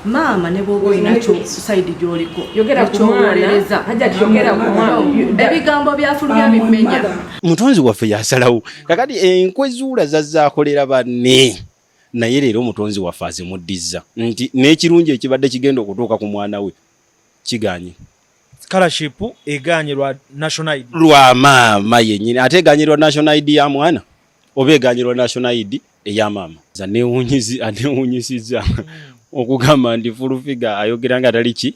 Maama ne bwoba olinakyo side gyoliko, Yogera ku mwana. ekyowolereza. Hajjati, yogera ku mwana. Ebigambo byafulumya bimenya. Mutonzi waffe yasalawo. Kakati enkwe Zuula zazaakolera banne, naye leero omutonzi waffe azimuddizza nti n'ekirungi ekibadde kigenda okutuuka ku mwana we kiganye. Scholarship eganye lwa national ID. Lwa maama yennyini. Ate eganye lwa national ID ya mwana oba eganye lwa national ID eya maama? Anewunyisizza okugamba nti Full Figure ayogera nga tali ki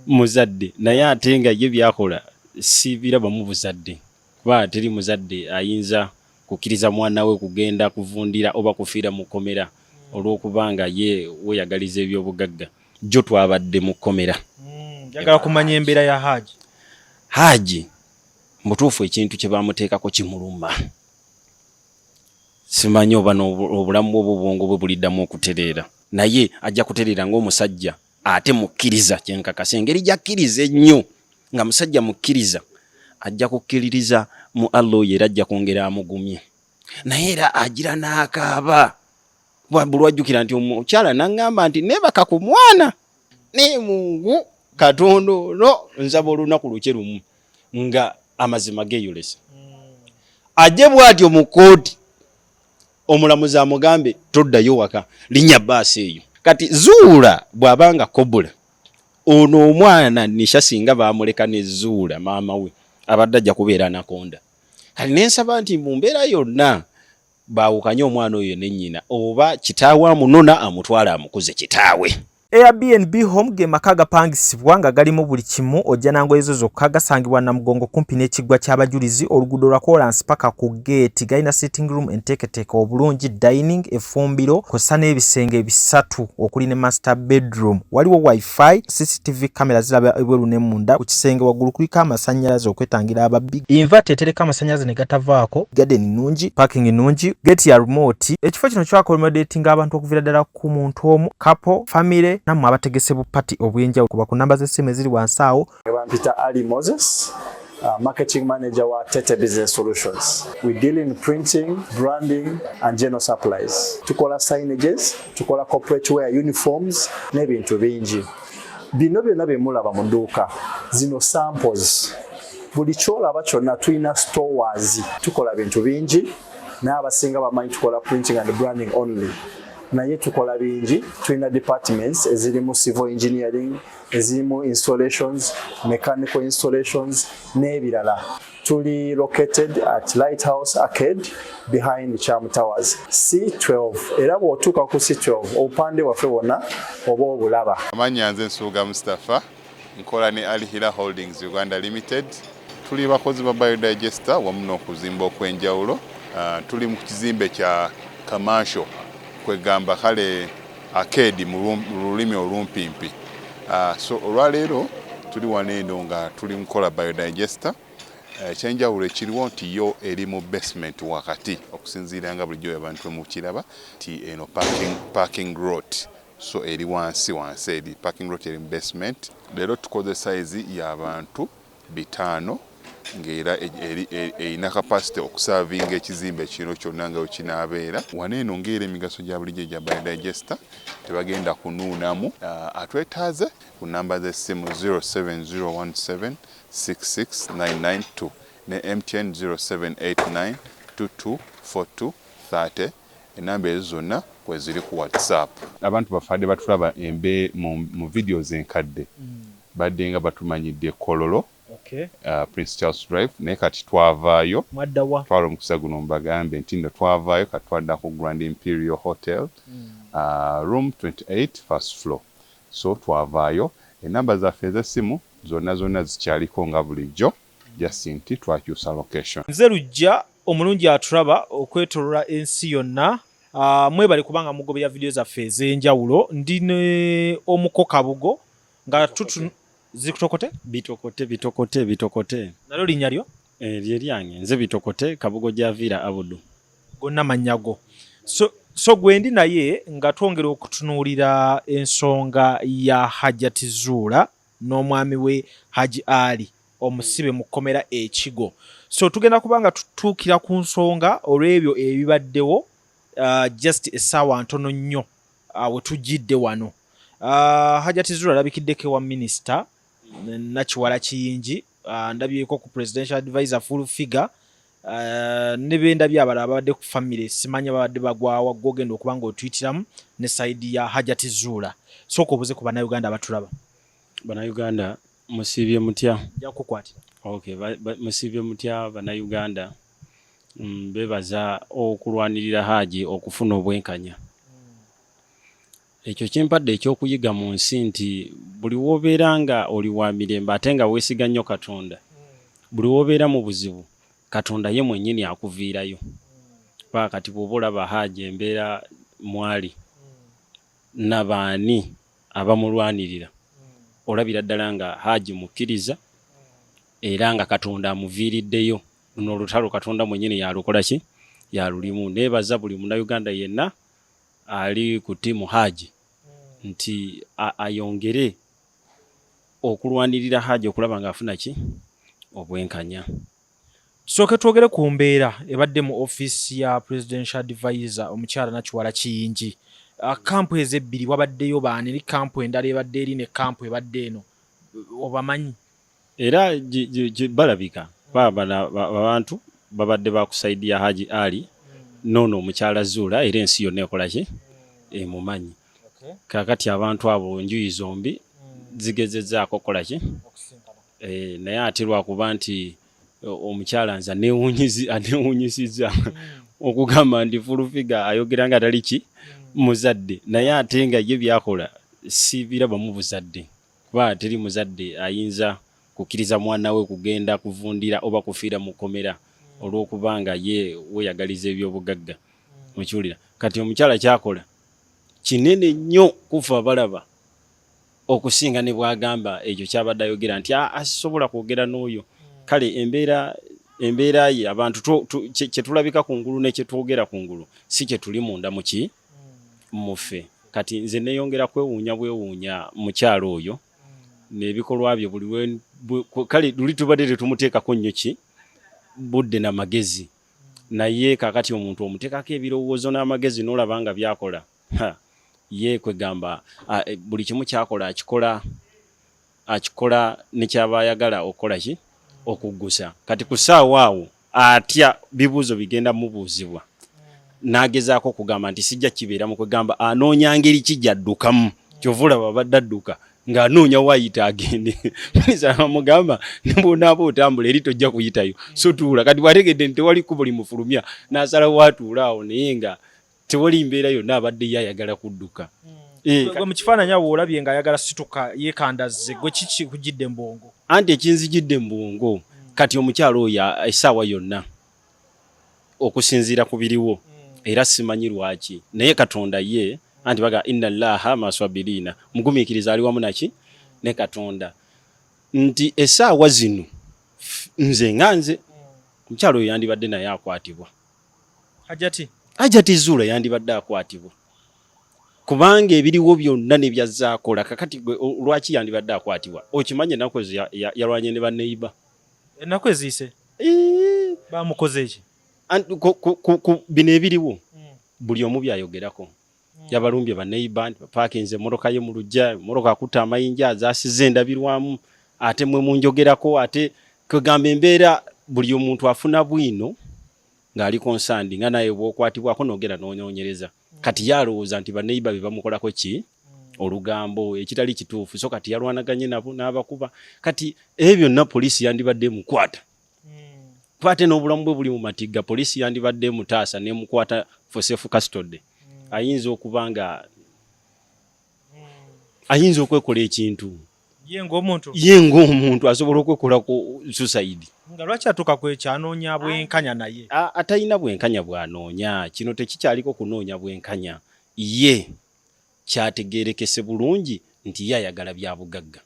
muzadde, naye ate nga ye byakola sibirabamu buzadde, kuba teri muzadde ayinza kukkiriza mwana we kugenda kuvundira oba kufiira mu kkomera olw'okuba nga ye weeyagaliza ebyobugagga. Jjo twabadde mu kkomera. Njagala kumanya embeera ya Haji. Haji mutuufu, ekintu kye bamuteekako kimuluma. Simanyi oba obulamu bwe oba obwongo bwe buliddamu okutereera, naye ajja kutereera ng'omusajja ate mukkiriza. Kyenkakasa, engeri gy'akkiriza ennyo nga musajja mukkiriza, ajja kukkiririza mu Allah oyo era ajja kwongera amugumye. Naye era agira n'akaaba bulwajjukira nti omukyala naŋŋamba nti neebaka ku mwana, naye Mungu Katonda ono, nsaba olunaku lukye lumu nga amazima geeyolesa, ajje bw'atyo mu kkooti, omulamuzi amugambe, "Toddayo waka, linnya baasi eyo." Kati Zuula bw'abanga kobula ono omwana Nisha, singa baamuleka ne Zuula, maama we abadde ajja kubeera anakonda. Kati nensaba nti mu mbeera yonna baawukanye omwana oyo ne nnyina, oba kitaawe amunona amutwale amukuze kitaawe. Airbnb Home ge maka agapangisibwa nga galimu buli kimu, ojja na ngoye zo zokka. Gasangibwa Namugongo kumpi n'ekiggwa ky'abajulizi, oluguudo lwa koolansi paka ku geeti. Galina sitting room enteeketeeke obulungi, dining, effumbiro kw'ossa n'ebisenge bisatu okuli ne master bedroom. Waliwo WiFi, CCTV camera ziraba ebweru ne munda. Ku kisenge waggulu kuliko amasannyalaze okwetangira ababbi, inverter etereka amasannyalaze ne gatavaako. Garden nnungi, parking nnungi, gate ya remote. Ekifo kino kyaccommodatinga abantu okuviira ddala ku muntu omu, couple, family, nammwe abategese bu party obw'enjawulo. Kuba ku namba z'essimu eziri wansi awo. Bampita Ali Moses, marketing manager wa Tete Business Solutions. We deal in printing, branding and general supplies. Tukola signages, tukola corporate wear, uniforms n'ebintu bingi. Bino byonna bye mulaba mu dduuka, zino samples. Buli kyolaba kyonna tulina stores. Tukola bintu bingi, naye abasinga bamanyi tukola printing and branding only. Naye tukola bingi, tulina departments ezirimu civil engineering, ezirimu installations, mechanical installations n'ebirala. Tuli located at Lighthouse Arcade behind Cham Towers, C12. Era bw'otuuka ku C12, obupande bwaffe bwonna oba obulaba. Amannya nze Nsubuga Mustapha, nkola ne Al Hila Holdings Uganda Limited. Tuli bakozi ba biodigester wamu n'okuzimba okw'enjawulo. Tuli mu kizimbe kya commercial, kwegamba kale arcade mu lulimi olumpimpi. So olwaleero tuli wano eno nga tuli nkola biodigester. Ekyenjawulo ekiriwo nti yo eri mu basement wakati, okusinziira nga bulijjo abantu mukiraba nti eno parking lot, so eri wansi wansi, eri parking lot, eri mu basement. Leero tukoze size y'abantu 500, ng'era erina capacity okuservinga ekizimbe kino kyonna nga wekinaabeera. Wano eno ng'era emigaso gya bulijjo egya biodigester, tebagenda kunuunamu. Atwetaaze ku namba z'essimu 07017 66992 ne MTN 0789 2242 30. Enamba ezo zonna kweziri ku WhatsApp. Abantu bafadde batulaba embe mu videos enkadde, badde nga batumanyidde Kololo, Prince Charles Drive, naye kati twavaayo. Mwaddawa? Twala omukisa guno mbagambe nti nno twavaayo, kati twadda ku Grand Imperial Hotel, room 28, first floor. So twavaayo, enamba zaffe ez'essimu zonna zonna zikyaliko nga bulijjo, just nti twakyusa location. Nze Lujja omulungi atulaba okwetolola ensi yonna. Mwebale kubanga mugobera vidiyo zaffe ez'enjawulo. Ndi ne omuko Kabugo nga tutu zikutokote. Bitokote, bitokote, bitokote. Nalyo linnya lyo? Lye lyange, nze Bitokote Kabugo Javiira Abudu. Gonna mannya go. So gwe ndi naye nga twongera okutunuulira ensonga ya Hajati Zuula n'omwami we Haji Ali omusibe mu kkomera Ekigo. So tugenda kuba nga tutuukira ku nsonga olw'ebyo ebibaddewo, just essaawa ntono nnyo we tujjidde wano. Hajati Zura alabikiddeko ewa minisita Nakiwala Kiyingi, ndabyeko ku presidential advisor full figure, ne bendabye abalala babadde ku family, simanya babadde bagwawa. Gwogenda okuba nga otuyitiramu ne side ya Hajati Zuula. Sooka obuze ku Bannayuganda abatulaba. Bannayuganda, musiibye mutya? Nja kukukwatira. Okay, musiibye mutya Bannayuganda? Bebaza okulwanirira Haaji okufuna obwenkanya. Ekyo kimpadde ekyokuyiga mu nsi nti buli wobeera nga oli wa mirembe ate nga weesiga nnyo Katonda, buli wobeera mu buzibu Katonda ye mwennyini akuviirayo. Paka kati bw'oba olaba Haaji embeera mwali nabaani abamulwanirira, olabira ddala nga Haaji mukkiriza era nga Katonda amuviiriddeyo. Luno olutalo Katonda mwennyini yalukola ki, yalulimu. Neebaza buli Munnayuganda yenna ali ku ttiimu Haaji nti ayongere okulwanirira Haaji okulaba ng'afuna ki, obwenkanya. Tusooke twogere ku mbeera ebadde mu ofiisi ya presidential advisor omukyala Nakiwala Kiyingi. Kampu ezo ebbiri wabaddeyo baani? Eri kampu endala ebadde eri ne kampu ebadde eno, obamanyi? Era balabika abantu babadde ba ku side ya Haji Ali noono omukyala Zuula, era ensi yonna ekola ki, emumanyi. Kaakati abantu abo enjuyi zombi zigezezzaako okukola ki, naye ate lwakuba nti omukyala nze aneewuunyisizza okugamba nti full figure ayogera nga tali ki muzadde, naye ate nga ye byakola sibirabamu buzadde, kuba teri muzadde ayinza kukkiriza mwana we kugenda kuvundira oba kufiira mu kkomera olw'okuba nga ye weeyagaliza ebyobugagga. Mukiwulira kati omukyala kyakola kinene nnyo kufa balaba okusinga ne bw'agamba ekyo kyabadde ayogera nti asobola kwogera n'oyo. Kale embeera ye abantu kye tulabika ku ngulu ne kye twogera ku ngulu si kye tuli munda muki muffe. Kati nze neeyongera kwewuunya bwewuunya mukyalo oyo n'ebikolwa bye buli kale luli tubadde tetumuteekako nnyo ki budde na magezi, naye kaakati omuntu omuteekako ebirowoozo n'amagezi n'olaba nga byakola ye kwegamba buli kimu kyakola akikola nekyaba ayagala okukola ki okuggusa. Kati ku ssaawa awo atya bibuuzo bigenda mubuuzibwa, n'agezaako okugamba nti sijja kibeera mu kwegamba anoonya ngeri ki gy'addukamu. Kyova olaba abadde adduka ng'anoonya waayita agende. Minisita bamugamba ne bw'onaaba otambula eri tojja kuyitayo, so tuula. Kati bw'ategedde nti tewali kkubo limufulumya n'asalawo atuule awo, naye nga tewali mbeera yonna abadde ye ayagala kudduka. Gwe mu kifaananyi awo olabye ng'ayagala situka yeekandazze, gwe kiki kujjidde mu bwongo? Anti ekinzijidde mu bwongo kati omukyalo oyo essaawa yonna okusinziira ku biriwo, era simanyi lwaki, naye Katonda ye anti baga inna llaha maswabirina, mugumiikiriza ali wamu naki ne Katonda, nti essaawa zino nze nga nze omukyalo oyo yandibadde naye akwatibwa. Hajati Zuula yandibadde akwatibwa kubanga ebiriwo byonna ne byazze akola. Kakati lwaki yandibadde akwatibwa? Okimanyi ennaku ezo yalwanye ne baneiba. Ennaku eziyise bamukoze eki? Bino ebiriwo buli omu byayogerako. Yabalumbye baneiba nti bapaakinze emmotoka ye mu luggya, emmotoka akutte amayinja azaasizza endabirwamu, ate mwe munjogerako. Ate kwegamba embeera buli omuntu afuna bwino ng'ali concerned, nga naye bw'okwatibwako n'ogenda n'onoonyereza. Kati ye alowooza nti baneiba be bamukolako ki olugambo ekitali kituufu, so kati yalwanaganye nabo n'abakuba. Kati ebyo byonna poliisi yandibadde emukwata, kuba ate n'obulamu bwe buli mu matigga. Poliisi yandibadde emutaasa n'emukwata for safe custody. Ayinza okuba nga ayinza okwekola ekintu. Ye ng'omuntu, ye ng'omuntu asobola okwekola ku suicide. Nga lwaki atuuka ku ekyo? Anoonya bwenkanya, naye Atalina bwenkanya bw'anoonya. Kino tekikyaliko kunoonya bwenkanya, ye kyategeerekese bulungi nti ye ayagala bya bugagga.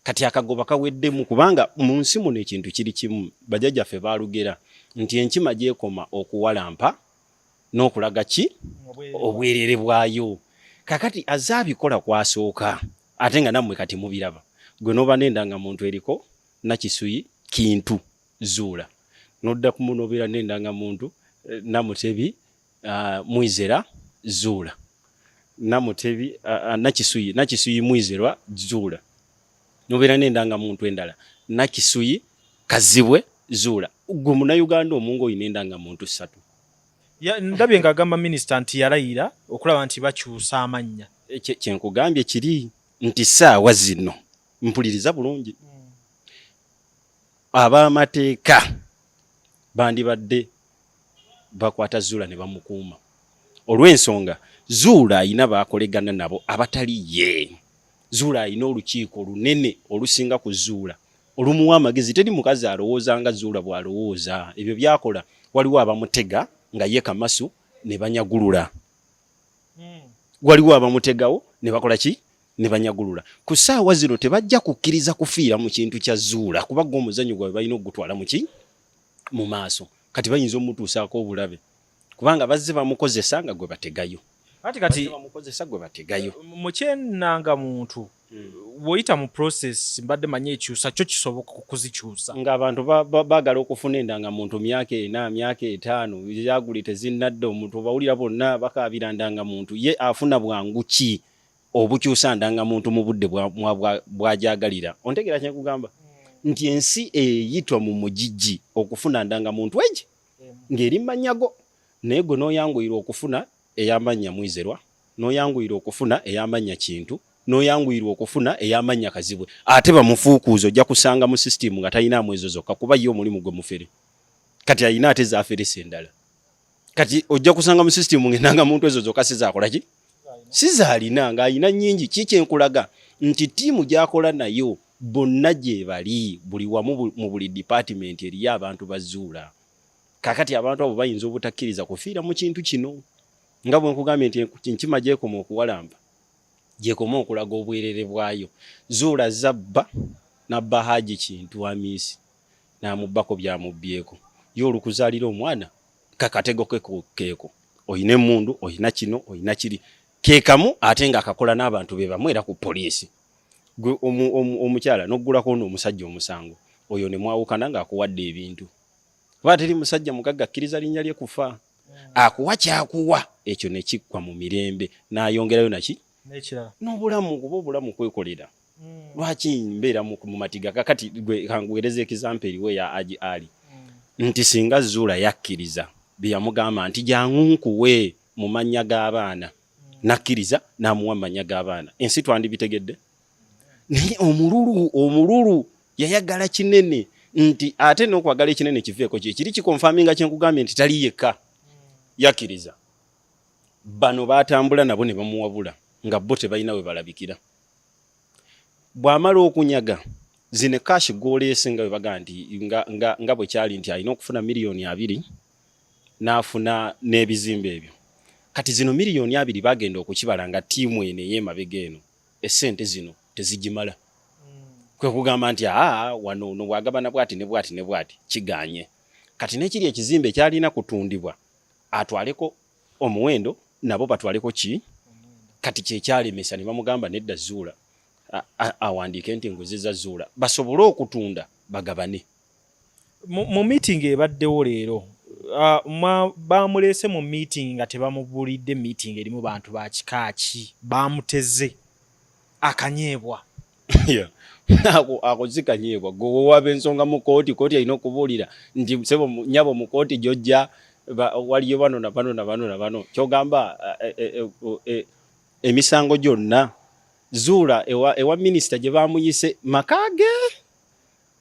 Kati akagoba kaweddemu, kubanga mu nsi muno ekintu kiri kimu, bajjajjaffe baalugera nti enkima gy'ekoma okuwalampa n'okulaga ki obwerere bwayo. Kakati azze abikola kwasooka, ate nga nammwe kati mubiraba. Gwe n'oba n'endangamuntu eriko Nakisuyi Kintu Zuula, n'odda kumu n'obeera n'endangamuntu Namutebi Mwizera Zuula. Namutebi Nakisuyi, Nakisuyi Mwizerwa Zuula, nobeera n'endangamuntu endala Nakisuyi Kazibwe Zuula. Gwe Munnayuganda omu ng'olina endangamuntu ssatu. Ndabye ng'agamba minisita nti yalayira okulaba nti bakyusa amannya. Kye nkugambye kiri nti ssaawa zino mpuliriza bulungi, ab'amateeka bandibadde bakwata Zuula ne bamukuuma olw'ensonga Zuula alina baakolegana nabo abatali ye. Zuula alina olukiiko lunene olusinga ku Zuula olumuwa amagezi. Teri mukazi alowooza nga Zuula bw'alowooza. Ebyo by'akola waliwo abamutega nga ye kamasu ne banyagulula. Waliwo abamutegawo ne bakola ki? Ne banyagulula. Ku ssaawa zino tebajja kukkiriza kufiira mu kintu kya Zuula kuba gwo omuzannyo gwabwe balina okugutwala mu ki? Mu maaso. Kati bayinza omutuusaako obulabe kubanga bazze bamukozesa nga gwe bategayo. Anti kati Bazze bamukozesa gwe bategayo. Mu kyenanga muntu bw'oyita mu process mbadde manyi ekyusa kyo kisoboka okuzikyusa. Ng'abantu baagala okufuna endangamuntu myaka ena, myaka etaano, zaaguli tezinnadda, omuntu obawulira bonna bakaabira ndangamuntu, ye afuna bwangu ki obukyusa ndangamuntu mu budde bw'agyagalira? Ontegeera kye nkugamba? Nti ensi eyitwa mu mugigi okufuna ndangamuntu egi ng'eri mu mannya go, naye gwe n'oyanguyirwa okufuna ey'amannya Mwizerwa, n'oyanguyirwa okufuna ey'amannya Kintu, n'oyanguyirwa okufuna ey'amannya Kazibwe. Ate bamufuukuuze ojja kusanga mu sisitiimu nga talinaamu ezo zokka kuba ye omulimu gwe mufere. Kati alina ate z'aferesa endala. Kati ojja kusanga mu sisitiimu ng'endangamuntu ezo zokka si z'akola ki? Si z'alina, ng'alina nnyingi. Ki kye nkulaga nti ttiimu gy'akola nayo bonna gyebali buli wamu mu buli dipaatimenti eriyo abantu ba Zuula. Kaakati abantu abo bayinza obutakkiriza kufiira mu kintu kino. Nga bwe nkugambye nti enkima gy'ekoma okuwalampa, gy'ekoma okulaga obwerere bwayo. Zuula zabba n'abba Haji Kintu Amiisi n'amubbako by'amubbyeko. Ye olukuzaalira omwana, kakatego ke keeko. Olina emmundu, olina kino, olina kiri. Ke kamu ate ng'akakola n'abantu be bamu era ku poliisi. Gwe omukyala n'oggulako ono omusajja omusango, oyo ne mwawukana ng'akuwadde ebintu. Kuba teri musajja mugagga akkiriza linnya lye kufa. Akuwa ky'akuwa ekyo ne kiggwa mu mirembe n'ayongerayo naki? N'obulamu kuba obulamu kwekolera. Lwaki mbeera mu matiga? Kakati gwe kankuweereze example eriwo eya Haji Ali. Nti singa Zuula yakkiriza bye yamugamba nti jangu nkuwe mu mannya g'abaana, n'akkiriza n'amuwa mu mannya g'abaana, ensi twandibitegedde? Naye omululu, omululu yayagala kinene nti ate n'okwagala ekinene kiveeko kye kiri kikonfaminga kye nkugambye nti tali yekka. Yakkiriza. Bano baatambula nabo ne bamuwabula nga bo tebalina we balabikira. Bw'amala okunyaga zino cash gw'oleese nga bwe bagamba nti nga, nga, nga bwe kyali nti alina okufuna 20,000,000 n'afuna n'ebizimbe ebyo. Kati zino 20,000,000 baagenda okukibala nga ttiimu eno ey'emabega eno essente zino tezigimala. Kwe kugamba nti aa wano ono bw'agabana bw'ati ne bw'ati ne bw'ati kigaanye. Kati n'ekiri ekizimbe kyalina kutundibwa atwaleko omuwendo nabo batwaleko ki? Kati kye kyalemesa ne bamugamba nedda Zuula awandiike nti nguziza Zuula basobole okutunda bagabane. Mu meeting ebaddewo leero baamuleese mu meeting nga tebamubuulidde meeting erimu bantu ba kika ki, baamuteze akanyeebwa. Ako, ako si kanyeebwa. Gwe wewaba ensonga mu kooti, kooti erina okubuulira nti sebo nyabo mu kooti gy'ojja waliyo bano na bano na bano na bano. Ky'ogamba emisango gyonna Zuula ewa, ewa minisita gye baamuyise maka ge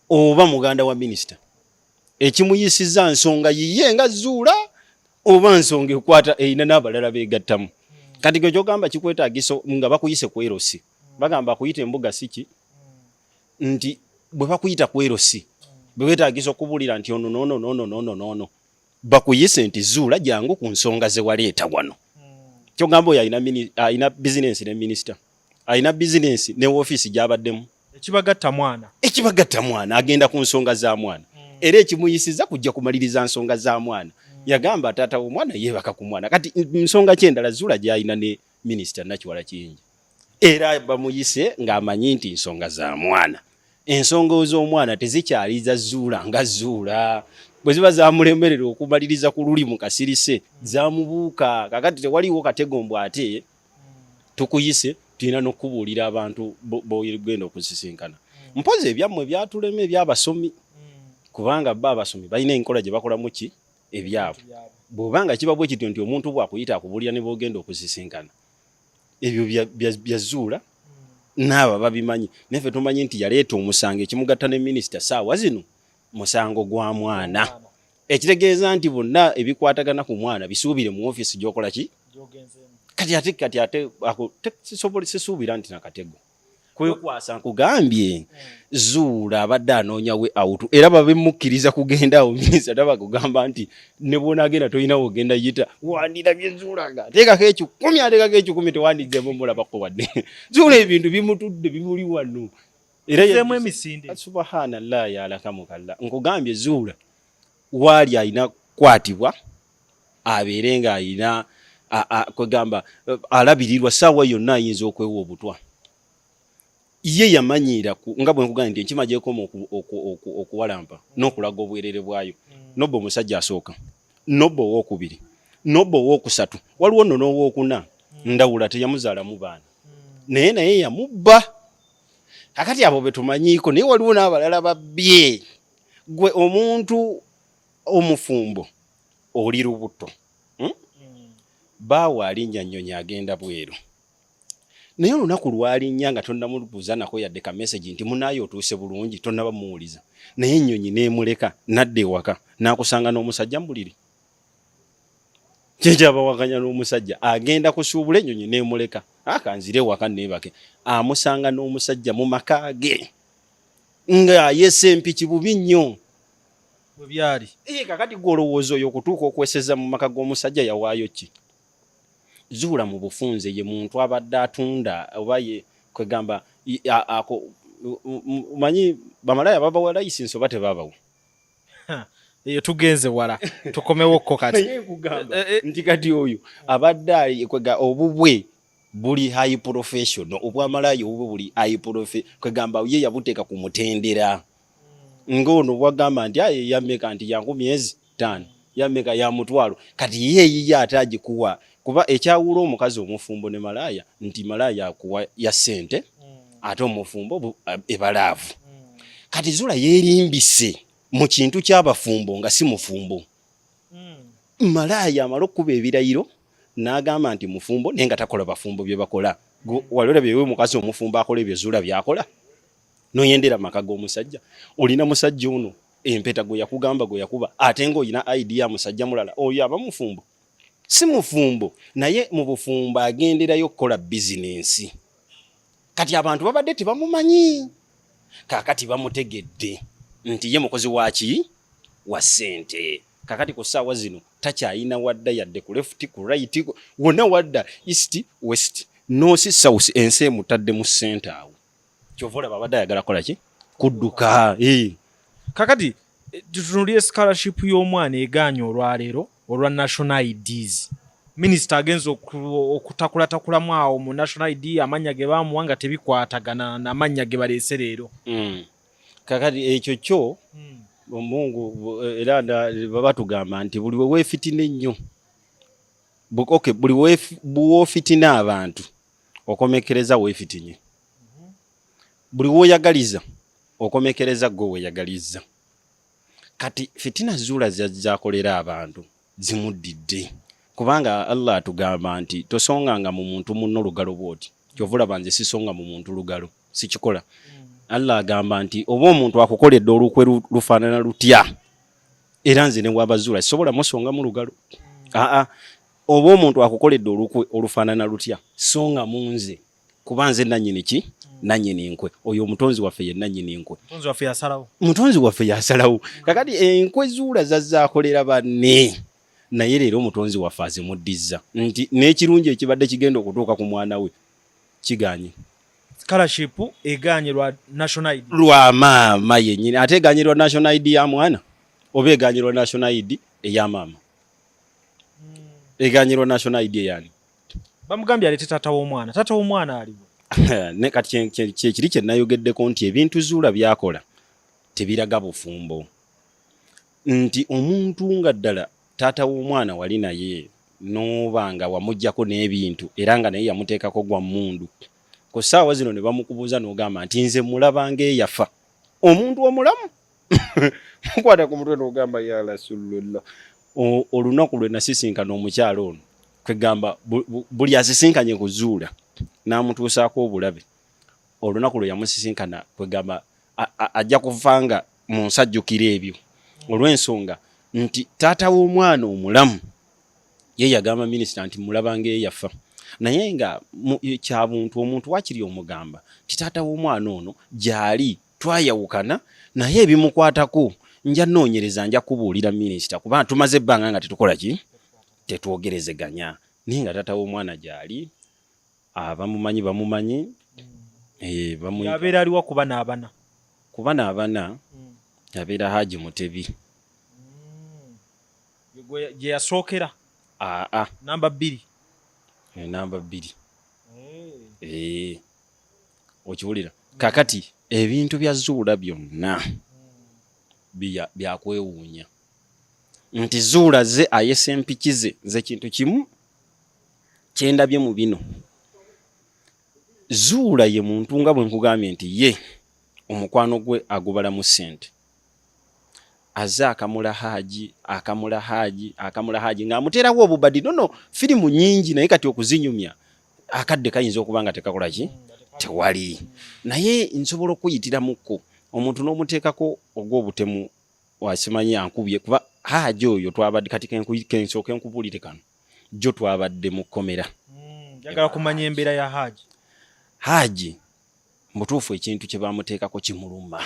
oba muganda wa minisita ekimuyisiza nsonga yiye nga Zuula oba nsonga ekwata erina n'abalala beegattamu. Kati gwe ky'ogamba kikwetaagisa nga bakuyise ku LC. Bagamba akuyita embuga si ki nti bwe bakuyita ku LC bwe beetaagisa okubuulira nti ono n'ono n'ono n'ono n'ono bakuyise nti Zuula jangu ku nsonga ze waleeta wano. Ky'ogamba oyo alina bizinensi ne minisita, alina bizinensi ne woofiisi gy'abaddemu. Ekibagatta mwana. Ekibagatta mwana, agenda ku nsonga za mwana. Era ekimuyisiza kujja kumaliriza nsonga za mwana. Yagamba taata w'omwana yeebaka ku mwana. Kati nsonga ki endala Zuula gy'alina ne minisita Nakiwala Kiyingi? Era bamuyise ng'amanyi nti nsonga za mwana. Ensonga z'omwana tezikyali za Zuula nga Zuula. Bwe ziba zamulemerera okumaliriza ku luli mu kasirise, zamubuuka. Kaakati tewaliiwo katego mbu ate Tukuyise, tulina n'okubuulira abantu b'ogenda okusisinkana. Mpozi ebyammwe byatulema ebyabasomi, kubanga bo abasomi balina enkola gye bakolamu ki ebyabwe. Bw'oba nga kiba bwe kityo nti omuntu bw'akuyita akubuulira ne b'ogenda okusisinkana, ebyo byazuula n'abo babimanyi. Naye ffe tumanyi nti yaleeta omusango ekimugatta ne minisita saawa zino musango gwa mwana, ekitegeeza nti bonna ebikwatagana ku mwana bisuubire mu ofiisi gy'okola ki. Kati ate ako sisuubira nti nakatego kwekwasa. Nkugambye, Zuula abadde anoonya way out, era babemukkiriza kugenda awo. Minisita taba kugamba nti ne bw'onaagenda tolina wogenda yita. Wandirabye Zuula nga ateekako 100, ateekako 100, tewandizzemu mulabako wadde. Zuula ebintu bimutudde, bimuli wano era Zeemu emisinde. Subhanallah, yalakamukalla. Nkugambye, Zuula waali alina kukwatibwa, abeere ng'alina kwegamba alabirirwa saawa yonna, ayinza okwewa obutwa. Ye yamanyiira nga bwe nkugambye nti enkima gyekoma okuwalampa n'okulaga obwerere bwayo. Nobba omusajja asooka, nobba owookubiri, nobba owookusatu, waliwo nno n'owookuna. Ndawula teyamuzaalamu baana, naye yamubba. Kakati abo betumanyiiko, naye waliwo n'abalala babbye. Gwe omuntu omufumbo oli lubuto, Baawe alinnya nnyonyi agenda bweru, naye olunaku lwalinnya nga tonnamubuuza nako yadde ka message nti munaaye otuuse bulungi, tonnaba muwuliza, naye ennyonyi n'emuleka n'adda ewaka n'akusanga n'omusajja mu buliri. Kyekyabawakanya n'omusajja agenda kusuubula, ennyonyi n'emuleka, akanzire ewaka neebake, amusanga n'omusajja mu maka ge ng'ayesa empiki bubi nnyo. Bwe byali. Kakati gwe olowooza oyo okutuuka okweseza mu maka g'omusajja yawaayo ki? Zuula mu bufunze ye muntu abadde atunda oba ye kwegamba ako manyi bamalaya babawa license oba tebabawa? Eyo tugenze wala, tukomewokko kati. Naye nkugamba nti kati oyo abadde kwega obubwe buli high professional, obwamalaya obubwe buli high profe, kwegamba ye yabuteeka ku mutendera ng'ono bwagamba nti aye yameka nti yanku myezi 5, yameka ya mutwalo. Kati ye eyiye ate agikuwa, kuba ekyawula omukazi omufumbo ne malaaya nti malaaya akuwa ya ssente, ate omufumbo ebalaavu. Kati Zula yeerimbise mu kintu ky'abafumbo nga si mufumbo. Malaaya amala okukuba ebirayiro n'agamba nti mufumbo, naye nga takola bafumbo bye bakola. Wali olabye omukazi omufumbo akola ebyo Zula by'akola? Noyendera maka g'omusajja, olina musajja ono empeta gwe yakugamba gwe yakuba, ate ng'olina ID ya musajja mulala. Oyo aba mufumbo? Si mufumbo, naye mu bufumbo agenderayo okukola bizinensi. Kati abantu babadde tebamumanyi, kaakati bamutegedde nti ye mukozi waki wa ssente. Kakati ku ssaawa zino takyayina wadda yadde ku left, ku right, wonna wadda, east, west, north, south, ensi emutadde mu ssente awo. Kyova olaba abadde ayagala kukola ki? Kudduka. Kakati tutunulire scholarship y'omwana egaanye olwaleero olwa national IDs. Minisita agenza okutakulatakulamu awo mu national ID, amannya ge bamuwa nga tebikwatagana n'amannya ge baleese leero. Kakati ekyo kyo Mungu era batugamba nti buli we weefitina ennyo, okay, buli bw'ofitina abantu okomekereza weefitinye, buli w'oyagaliza okomekereza gwe weeyagalizza. Kati fitina Zuula zakolera abantu zimuddidde, kubanga Allah atugamba nti tosonganga mu muntu munno lugalo bw'oti. Kyova olaba nze sisonga mu muntu lugalo, sikikola. Allah agamba nti oba omuntu akukoledde olukwe lufaanana lutya, era nze ne bwaba Zuula sisobola musonga mu lugalo. Aa, oba omuntu akukoledde olukwe olufaanana lutya, songa mu nze, kuba nze nannyini ki? Nannyini nkwe. Oyo omutonzi waffe ye nannyini nkwe. Mutonzi waffe yasalawo. Mutonzi waffe yasalawo. Kakati enkwe Zuula zazaakolera banne, naye leero omutonzi waffe azimuddizza nti n'ekirungi ekibadde kigenda okutuuka ku mwana we kiganye. Scholarship eganye lwa national ID. Lwa maama yennyini. Ate eganye lwa national ID ya mwana oba eganye lwa national ID eya maama? Eganye lwa national ID eyani? Bamugambye aleete taata w'omwana. Taata w'omwana aliwo? Ne kati kyekiri kye nayogeddeko nti ebintu Zuula byakola tebiraga bufumbo, nti omuntu nga ddala taata w'omwana wali naye. n'oba nga wamuggyako n'ebintu era nga naye yamuteekako gwa mmundu ku ssaawa zino ne bamukubuuza n'ogamba nti nze mulaba ng'eyafa omuntu omulamu mukwata ku mutwe n'ogamba ya rasulullah. Olunaku lwe nasisinkana omukyalo ono, kwegamba buli asisinkanye ku Zuula n'amutuusaako obulabe, olunaku lwe yamusisinkana, kwegamba ajja kufa nga mu nsajjukira ebyo, olw'ensonga nti taata w'omwana omulamu ye yagamba minisita nti mulaba ng'eyafa, naye nga kyabuntu omuntu wakiri omugamba nti taata w'omwana ono gyali, twayawukana, naye ebimukwatako nja noonyereza, nja kubuulira minisita, kuba tumaze ebbanga nga tetukola ki, tetwogerezeganya, naye nga taata w'omwana gyali, abamumanyi bamumanyi. Abeera aliwa kuba n'abana? Kuba n'abana abeera Haji Mutebi. Gye yasookera? Aa. Namba 2. Namba 2. Okiwulira kakati ebintu bya Zuula byonna byakwewuunya nti Zuula ze ayesa empiki ze. Nze kintu kimu kyendabye mu bino, Zuula ye muntu nga bwe nkugambye nti ye omukwano gwe agubalamu ssente, aze akamula Haaji, akamula Haaji, akamula Haaji ng'amuteerawo obubadi. Nono firimu nyingi, naye kati okuzinyumya akadde kayinza okuba nga tekakola ki, tewali, naye nsobola okuyitiramukko omuntu n'omuteekako ogw'obutemu wasimanyi ankubye, kuba Haaji oyo twabadde kati kensooke nkubuulire kano, jjo twabadde mu kkomera. Njagala kumanya embeera ya Haaji. Haaji mutuufu ekintu kye bamuteekako kimuluma,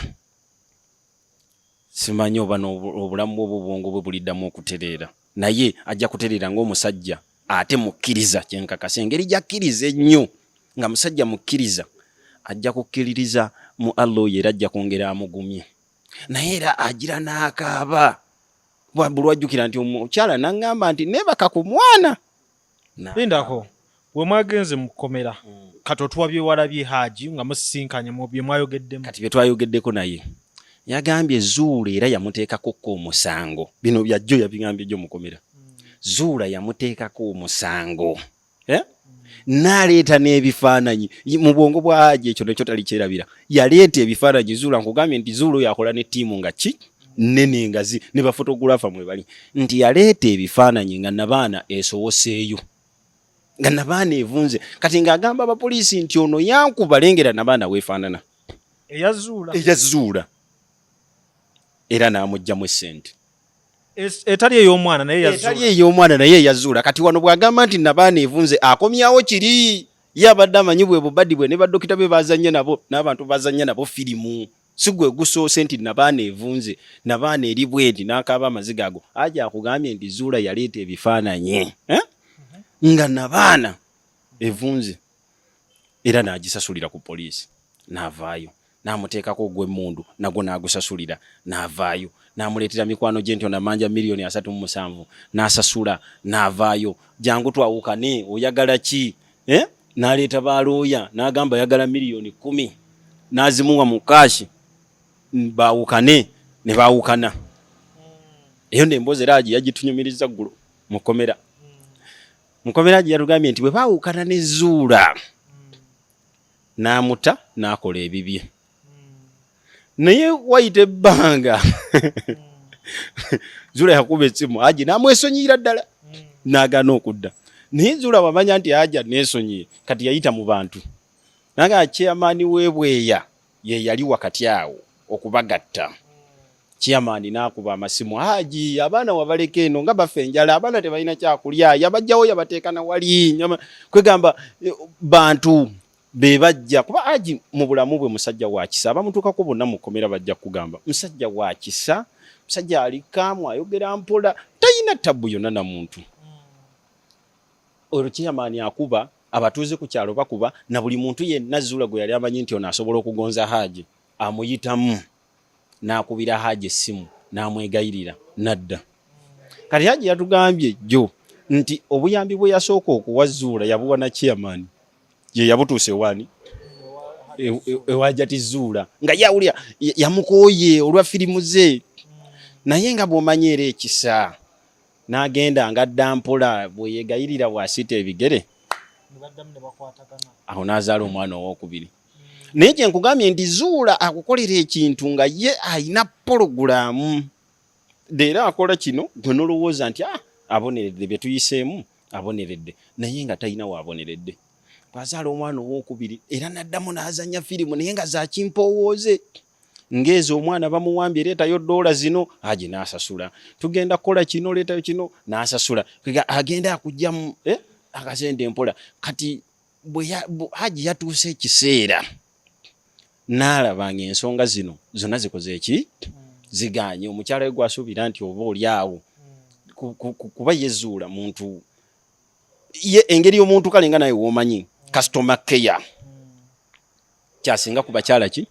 simanyi oba obulamu bwe obwobwongo bwe buliddamu okutereera, naye ajja kutereera ng'omusajja ate mukkiriza. Kyenkakasa engeri gy'akkiriza ennyo nga musajja mukkiriza, ajja kukkiririza mu Allah oyo era ajja kwongera amugumye, naye era agira n'akaaba bulwajjukira nti omukyala n'aŋŋamba nti neebaka ku mwana. Lindako, we mwagenze mu kkomera, kati otuwa byewalabye Haaji nga musisinkanye mu bye mwayogeddemu. Kati bye twayogeddeko naye yagambye Zuula era yamuteekako ko omusango. Bino byajjo yabigambye jjo mukomera. Zuula yamuteekako omusango, eh? N'aleeta n'ebifaananyi mu bwongo bwa Haaji, ekyo nakyo talikyerabira. Yaleeta ebifaananyi Zuula, nkugambye nti Zuula oyo akola ne ttiimu nga ki nnene ngazi ne bafotogulafa mwe bali, nti yaleeta ebifaananyi nga nabaana esowoseeyo, nga nabaana evunze, kati ng'agamba abapoliisi nti ono yankuba, lengera nabaana weefaanana. Eyazuula. Eyazuula, era n'amuggyamu essente. Etali ey'omwana naye. Etali ey'omwana naye eyazuula. Kati wano bw'agamba nti nabaana evunze, akomyawo kiri ye abadde amanyi bwe bubadi bwe ne badokita be bazanye nabo n'abantu bazanya nabo firimu, si gwe gusoose nti nabaana evunze, nabaana eri bweti, n'akaaba amaziga ago. Aja akugambye nti Zuula yaleeta ebifaananyi, eh? Nga nabaana evunze, era n'agisasulira ku poliisi n'avaayo, n'amuteekako ogw'emmundu nagwo n'agusasulira n'avaayo, n'amuleetera mikwano gye nti onamanja miliyoni 37, n'asasula n'avaayo. Jangu twawukane, oyagala ki, eh? N'aleeta balooya n'agamba ayagala miliyoni 10, n'azimuwa mu cash baawukane, ne baawukana. Eyo nemboozi era agi yagitunyumiriza ggulo mukomera. Mukomera agi yatugambye nti bwe baawukana ne Zuula n'amuta n'akola ebibye, naye wayita ebbanga Zuula yakuba essimu Haji n'amwesonyiyira ddala n'agaana okudda, naye Zuula wamanya nti Haji aneesonyiye, kati yayita mu bantu nanga chairman w'ebweya ye yali wakati awo okubagatta. Chairman n'akuba amasimu, Haji abaana wabaleka eno nga bafa enjala, abaana tebalina kyakulya, yabajjawo yabateeka na wali kwegamba bantu be bajja kuba Haji mu bulamu bwe musajja wa kisa, abamutuukako bonna mu kkomera bajja kugamba musajja wa kisa, musajja ali kaamu, ayogera mpola, talina tabbu yonna na muntu. Olwo chairman akuba abatuuze ku kyalo, bakuba na buli muntu yenna Zuula gwe yali amanyi nti ono asobola okugonza Haji, amuyitamu n'akubira Haji essimu n'amwegayirira nadda. Kati Haji yatugambye jjo nti obuyambi bwe yasooka okuwa Zuula yabuwa na chairman, ye yabutuusa ewaani ewajati Zuula nga yawulira yamukooye olwa firimu ze, naye nga bw'omanyi era ekisa. N'agenda ng'adda mpola, bwe yeegayirira bw'asiita ebigere, awo n'azaala omwana owokubiri. Naye kye nkugambye nti Zuula akukolera ekintu nga ye alina pologulaamu, leero akola kino, gwe nolowooza nti ah, aboneredde bye tuyiseemu, aboneredde, naye nga talina waaboneredde. Bw'azaala omwana owokubiri era n'addamu n'azannya firimu, naye nga za kimpoowooze ng'ezo, omwana bamuwambye, leetayo ddoola zino, Haji n'asasula, tugenda kukola kino, leetayo kino, n'asasula. Agenda akugyamu akasente mpola. Kati Haji yatuuse ekiseera n'alaba ng'ensonga zino zonna zikoze eki ziganye omukyala we gwasuubira nti oba oli awo, kuba yezuula muntu ye engeri omuntu kale nga naye womanyi customer care kyasinga ku bakyala ki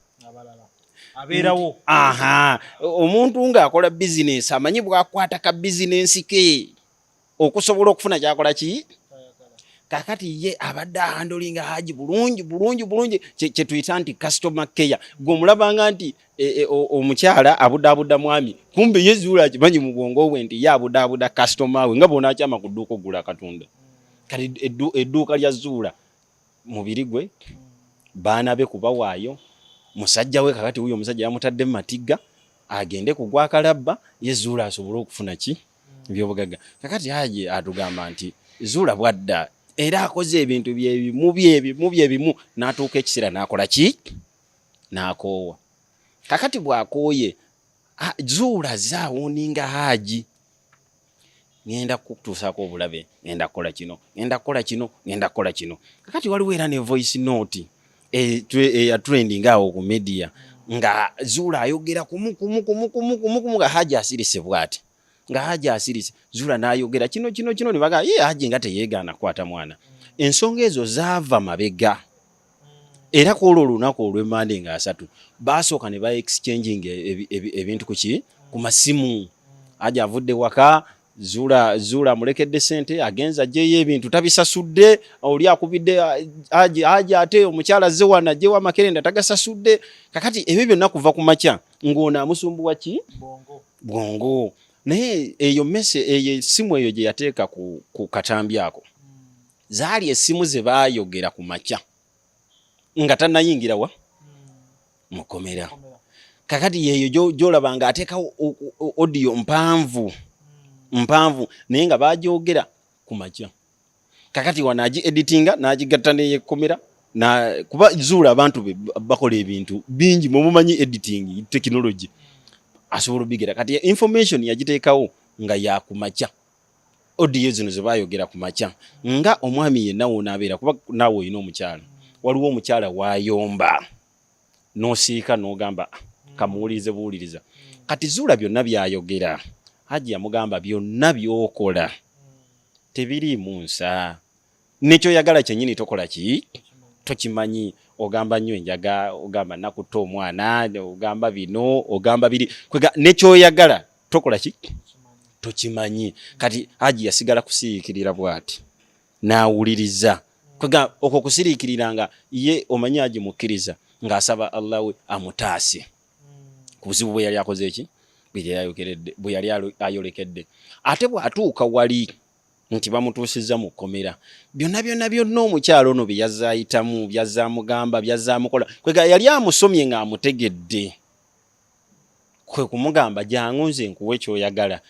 abeerawo. Aha, omuntu ng'akola bizinensi amanyi bw'akwata ka bizinensi ke okusobola okufuna kyakola ki. Kakati ye abadde ahandlinga Haji bulungi bulungi bulungi, kyetuyita nti customer care. Gwe omulabanga nti omukyala abudaabuda mwami, kumbe ye Zuula akimanyi mu bwongo bwe nti ye abudaabuda customer we, nga bw'onaakyama ku dduuka ogula akatunda. Kati edduuka lya Zuula mubiri gwe, baana be kubawaayo, musajja we. Kakati wuyo omusajja yamutadde mu matigga agende ku gwakalabba, ye Zuula asobole okufuna ki ebyobugagga. Kakati Haji atugamba nti Zuula bwadda era akoze ebintu byebimu byebimu byebimu, n'atuuka ekiseera n'akola ki, n'akoowa. Kakati bw'akooye, Zuula zaawarninga Haji, ngenda kukutuusaako obulabe, ngenda kukola kino, ngenda kukola kino, ngenda kukola kino. Kakati waliwo era ne voice note eya trending awo ku media nga Zuula ayogera kumu kumu kumu kumu kumu kumu, nga Haji asirise bw'ati, nga Haji asirise, Zuula n'ayogera kino kino kino, ne bagamba ye Haji nga teyeegaana kukwata mwana. Ensonga ezo zaava mabega, era ku olwo olunaku olw'Emmande nga 30 baasooka ne ba exchanging ebintu ku ki ku masimu. Haji avudde waka, Zuula amulekedde sente, agenza aggyeyo ebintu tabisasudde, oli akubidde Haji, Haji ate omukyala azze wano aggyewo amakerenda tagasasudde. Kakati ebyo byonna kuva ku makya ng'ono amusumbuwa ki bwongo. Naye eyo mese eyo essimu eyo gye yateeka ku katambi ako, zaali essimu ze baayogera ku makya nga tannayingira wa mukomera. Kakati yeeyo gy'olaba ng'ateekawo audio mpanvu mpanvu, naye nga bagyogera ku makya. Kakati wano agi editinga n'agigatta neyekkomera na kuba Zuula abantu be bakola ebintu bingi, mwemumanyi editing technology asobola obigera. Kati information yagiteekawo nga yakumakya, audio zino ze bayogera ku makya, nga omwami yenna wonaabeera, kuba naawe olina omukyala, waliwo omukyala wayomba n'osiika n'ogamba, "Ah, kamuwulirize buwuliriza." Kati Zuula byonna byayogera, Haji yamugamba byonna byokola tebiriimu nsa, nekyoyagala kyennyini tokola ki tokimanyi, ogamba nnyo enjaga, ogamba nakutta omwana, ogamba bino, ogamba biri, kwega nekyoyagala tokola ki tokimanyi. Kati Haji yasigala kusiriikirira bw'ati n'awuliriza, kwega okwo kusiriikirira nga ye omanyi Haji mukkiriza, ng'asaba Allah we amutaase ku buzibu bwe yali akoze eki bwe yali ayolekedde. Ate bw'atuuka wali nti bamutuusizza mu kkomera, byonna byonna byonna omukyalo ono bye yazze ayitamu, byazze amugamba, byazze amukola, kwega yali amusomye ng'amutegedde, kwe kumugamba jangu nze nkuwe kyoyagala.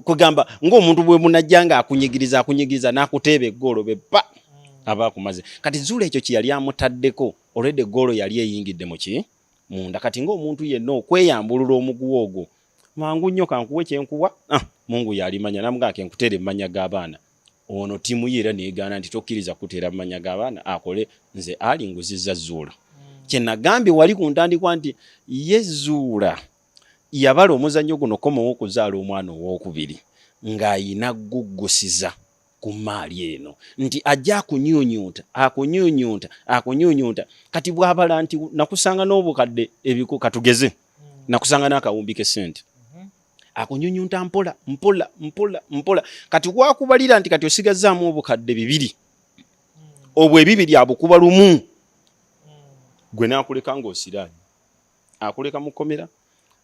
Kwegamba ng'omuntu bwe munajja ng'akunyigiriza akunyigiriza n'akuteeba eggoolo be pa aba akumaze. Kati Zuula ekyo kye yali amutaddeko olwedde, eggoolo yali eyingidde mu ki munda. Kati ng'omuntu yenna okweyambulula omuguwa ogwo mangu nnyo, kankuwe kyenkuwa, ah, Mungu yalimanya. Namugamba kenkuteera emmanya g'abaana. Ono ttiimu ye era neegaana nti tokkiriza kuteera mu mannya g'abaana, akole nze ali nguzizza Zuula. Kye nagambye wali ku ntandikwa nti ye Zuula yabala omuzannyo guno komawo okuzaala omwana owokubiri ng'ayina guggusiza ku maali eno, nti ajja akunyuunyunta akunyuunyunta akunyuunyunta. Kati bw'abala nti nakusanga n'obukadde ebiku, katugeze nakusanga n'akawumbi k'essente, akunyunyunta mpola mpola mpola mpola. Kati wakubalira nti kati osigazzaamu obukadde 200, obwo ebibiri abukuba lumu, gwe n'akuleka ng'osiraanye, akuleka mu kkomera,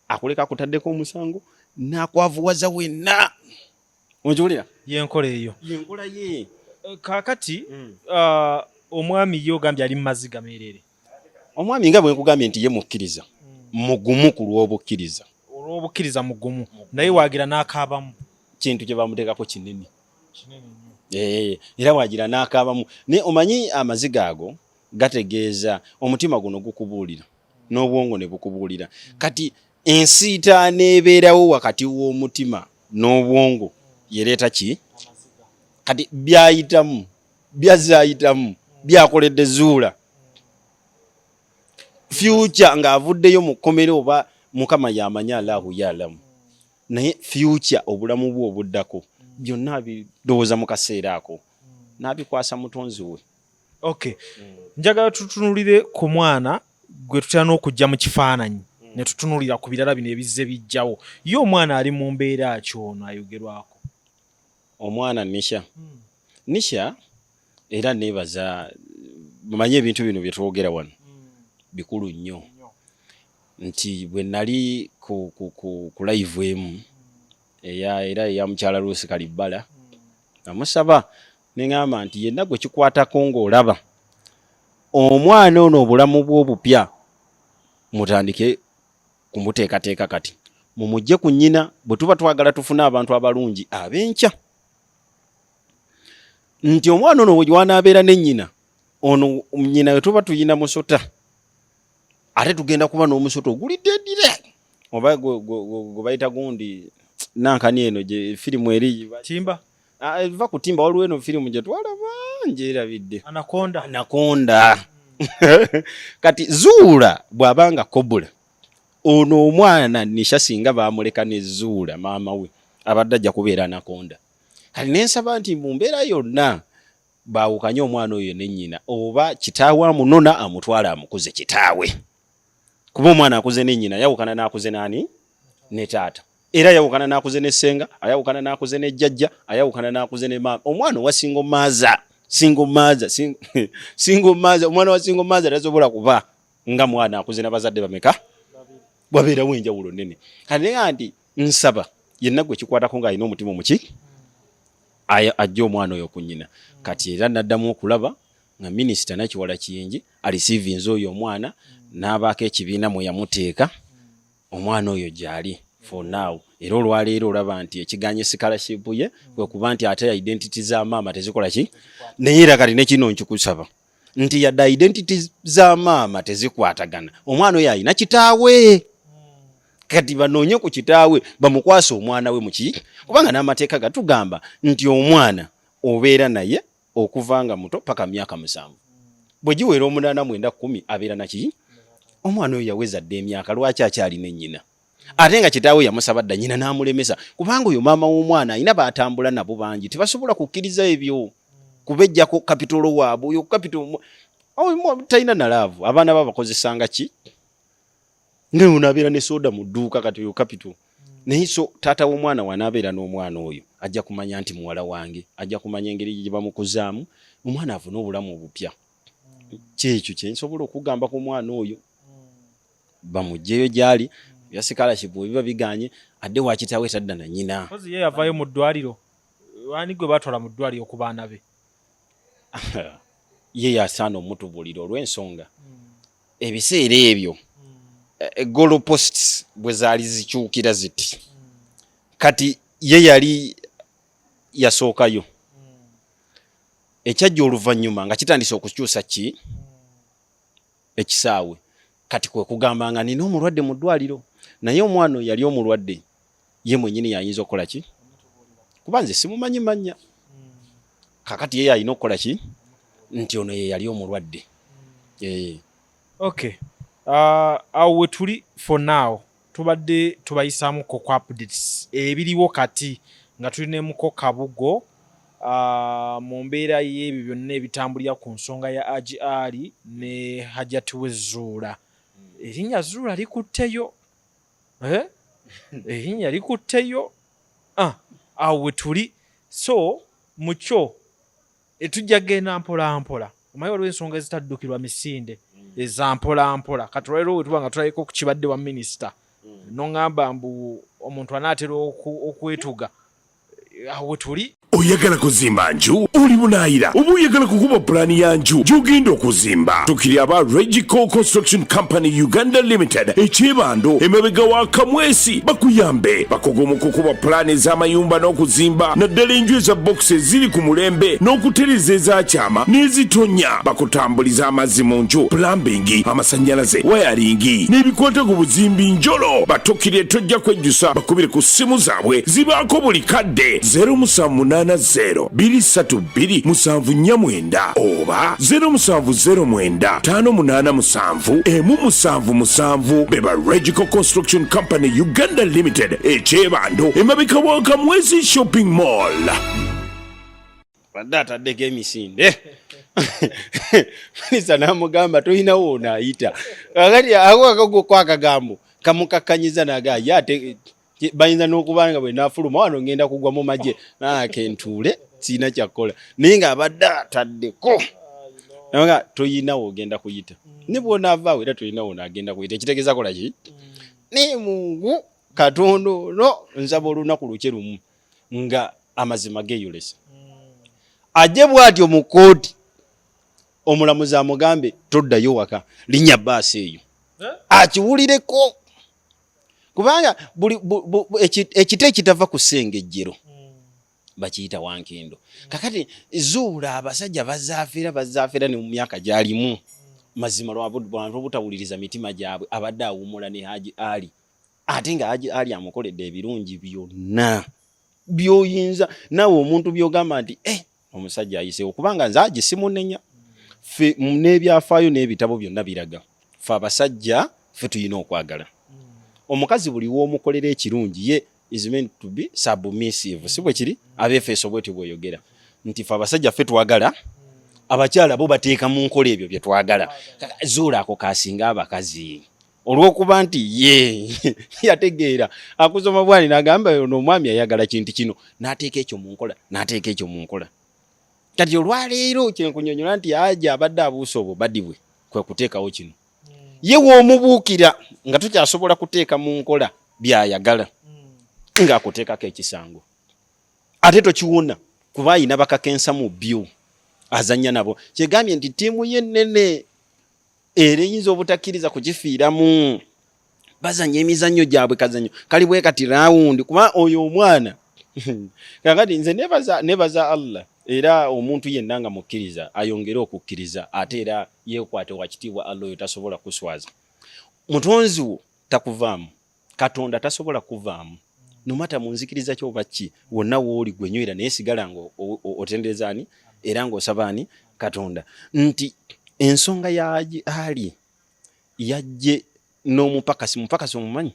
akuleka akutaddeko omusango, n'akwavuwaza wenna. Okiwulira? Yenkola eyo. Yenkola ye. Kaakati omwami ye ogambye ali mu maziga meerere. Omwami nga bwe nkugambye nti ye mukkiriza, mugumu ku lw'obukkiriza. Olw'obukkiriza mugumu, naye waagira n'akaabamu. Kintu kye bamuteekako kinene. Era waagira n'akaabamu. Naye omanyi amaziga ago gategeeza omutima guno gukubuulira n'obwongo ne bukubuulira. Kati ensiitaano ebeerawo wakati w'omutima n'obwongo yereeta ki? Kati byayitamu, byazaayitamu, byakoledde Zuula. Future ng'avuddeyo mu kkomera oba Mukama y'amanyi, Allahu y'alamu. Naye future obulamu bwe obuddako byonna abirowooza mu kaseera ako n'abikwasa mutonzi we. Okay. Njagala tutunulire ku mwana gwe tutera n'okujja mu kifaananyi ne tutunulira ku birala bino ebizze bijjawo. Ye omwana ali mu mbeera ki ono ayogerwako? Omwana Nisha. Nisha era neebaza, mumanye ebintu bino bye twogera wano bikulu nnyo, nti bwe nali ku live emu era eya mukyala Ruth Kalibbala, namusaba ne ŋŋamba nti yenna gwe kikwatako ng'olaba omwana ono obulamu bwe obupya mutandike kumuteekateeka kati mumugye ku nnyina, bwe tuba twagala tufune abantu abalungi ab'enkya, nti omwana ono wanaabeera ne nnyina ono, nnyina we tuba tuyina musota, ate tugenda kuba n'omusota ogulidde edire oba gwe bayita gundi nankani eno gye firimu eri Timba. Eva ku Timba, waliwo eno firimu gye twalaba ngyerabidde. Anaconda. Anaconda. Kati Zuula bw'abanga kobula ono omwana Nisha, singa baamuleka ne Zuula maama we, abadde ajja kubeera anaconda. Kati nensaba nti mu mbeera yonna baawukanye omwana oyo ne nnyina, oba kitaawe amunona amutwale amukuze kitaawe, kuba omwana akuze ne nnyina yawukana n'akuze n'ani? Ne taata. Era ayawukana n'akuze ne ssenga, ayawukana n'akuze ne jjajja, ayawukana n'akuze ne maama. Omwana owa single mother, single mother, single mother, omwana wa single mother tasobola kuba nga mwana akuze n'abazadde bameka, wabeerawo enjawulo nnene. Kati naye nti nsaba yenna gwe kikwatako ng'alina omutima omuki ajje omwana oyo ku nnyina. Kati era naddamu okulaba nga minisita Nakiwala Kiyingi areceivinze oyo omwana n'abaako ekibiina mwe yamuteeka. Omwana oyo gyali for now, era olwaleero olaba nti ekiganye scholarship ye kwe kuba nti ate identity za maama tezikola ki. Naye era kati nekino nkikusaba nti yadde identity za maama tezikwatagana, omwana oyo alina kitaawe. Kati banoonye ku kitaawe bamukwase omwana we muki, kubanga n'amateeka gatugamba nti omwana obeera naye okuva nga muto paka myaka 7, bwe giwera 8, 9, 10 abeera naki. Omwana oyo yaweza dda emyaka, lwaki akyalina ennyina ate nga kitaawe yamusaba dda, nnyina n'amulemesa? Kubanga oyo maama w'omwana alina baatambula nabo bangi, tebasobola kukkiriza ebyo kubejjako kapitolo waabwe. Oyo kapitolo talina na love, abaana babakozesanga ki nga ono abeera ne soda mu dduuka. Kati oyo kapito naye, so taata w'omwana wanaabeera n'omwana oyo ajja kumanya nti muwala wange, ajja kumanya engeri gye bamukuzaamu, omwana afune obulamu obupya. Kyekyo kyensobola okugamba ku mwana oyo, bamuggyeyo gy'ali bya scholarship bwe biba biganye, adde wa kitaawe, tadda na nnyina. Mpozi ye yavaayo mu ddwaliro, ani gwe batwala mu ddwaliro ku baana be? Ye yasaana omutubuulira, olw'ensonga ebiseera ebyo goal posts bwe zaali zikyukira ziti, kati ye yali yasookayo, ekyajja oluvannyuma nga kitandise okukyusa ki ekisaawe. Kati kwe kugamba nga nina omulwadde mu ddwaliro, naye omwana oyo yali omulwadde ye mwennyini yayinza okukola ki, kuba nze simumanyi mannya. Kakati ye yalina okukola ki nti ono ye yali omulwadde. Okay, awo we tuli for now. Tubadde tubayisaamuko ku updates ebiriwo kati nga tuli ne muko Kabugo mu mbeera y'ebyo byonna ebitambulira ku nsonga ya Haji Ali ne Hajati we Zuula. Erinnya Zuula likutteyo, eh? Erinnya likutteyo. Awo we tuli. So mukyo etujja genda mpola mpola. Omanyi waliwo ensonga ezitaddukirwa misinde, eza mpola mpola. Kati olwaleero we tuba nga tulabika ku kibadde wa minisita, noŋŋamba mbu omuntu anaatera okwetuga. Awo wetuli. Oyagala kuzimba nju, oli bunaayira, oba oyagala kukuba pulaani ya nju gy'ogenda okuzimba? Tukiri aba Regico Construction Company Uganda Limited, ekyebando emabega wa Kamwesi, bakuyambe. Bakugu mu kukuba pulaani ez'amayumba n'okuzimba, naddala enju eza bokisi eziri ku mulembe n'okutereza ezakyama n'ezitonya. Bakutambuliza amazzi mu nju, plumbing, amasannyalaze, wiring n'ebikwata ku buzimbi njolo. Batukirye, tojja kwejjusa. Bakubire ku ssimu zaabwe, zibaako buli kadde: 0780 232 749 oba 0709 587 177. Beba Regico Construction Company Uganda Limited, ekyebando emabega wa Kamwezi Shopping Mall. Badde ataddeko emisinde, minisita n'amugamba tolinawo onaayita. Kakati ako akagwo akagambo kamukakkanyiza, naga ye ate bayinza n'okuba nga bwe naafuluma wano ngenda kugwa mu magye, nakentuule sirina kyakkola. Naye ng'abadde ataddeko nga toyinawo ogenda kuyita, ne bw'onaavaawo era tolinawo onaagenda kuyita, ekitegeeza kola ki? Naye Mungu Katonda ono, nsaba olunaku lukye lumu nga amazima geeyolesa, ajje bw'atyo mu kkooti, omulamuzi amugambe toddayo waka, linnya baasi eyo, akiwulireko. Kubanga buli ekiti ekitava ku ssengejjero bakiyita wankendo. Kakati zuula abasajja bazaafira bazaafira ne mu myaka gyalimu. Mazima lwantu obutawuliriza mitima gyabwe, abadde awummula ne Haji Ali, ate nga Haji Ali amukoledde ebirungi byonna byoyinza naawe omuntu byogamba nti eh, omusajja ayiseewo. Kubanga nze Haji simunenya, ffe n'ebyafaayo n'ebitabo byonna biraga ffe abasajja ffe tulina okwagala omukazi. Buli w'omukolera ekirungi, ye is meant to be submissive, si bwe kiri? Abeefeso bwetyo bweyogera nti ffe abasajja ffe twagala abakyala bo bateeka mu nkola ebyo bye twagala. Zuula ako kasinga abakazi, olw'okuba nti ye yategeera akusoma bwani n'agamba ono omwami ayagala kintu kino, n'ateeka ekyo mu nkola, n'ateeka ekyo mu nkola. Kati olwaleero kyenkunyonyola nti aja abadde abuusa obubadi bwe kwe kuteekawo kino. Ye w'omubuukira nga tokyasobola kuteeka mu nkola by'ayagala, ng'akuteekako ekisango, ate tokiwona kuba ayina bakakensa mu byo azannya nabo. Kyegambye nti ttiimu ye ennene era eyinza obutakkiriza kukifiiramu. Bazanya emizannyo gyabwe, kazannyo kali bwe kati round. Kuba oyo omwana kakati nze nebaza, nebaza Allah. Era omuntu yenna nga mukkiriza ayongere okukkiriza, ate era yeekwate wakitiibwa Allah. Oyo tasobola kuswaza mutonzi wo, takuvaamu. Katonda tasobola kuvaamu nomata mu nzikiriza ki oba ki, wonna wooli gwe nywera, naye sigala nga otendereza ani era ng'osaba ani? Katonda. Nti ensonga ya Ali yajje n'omupakasi. Mupakasi omumanyi?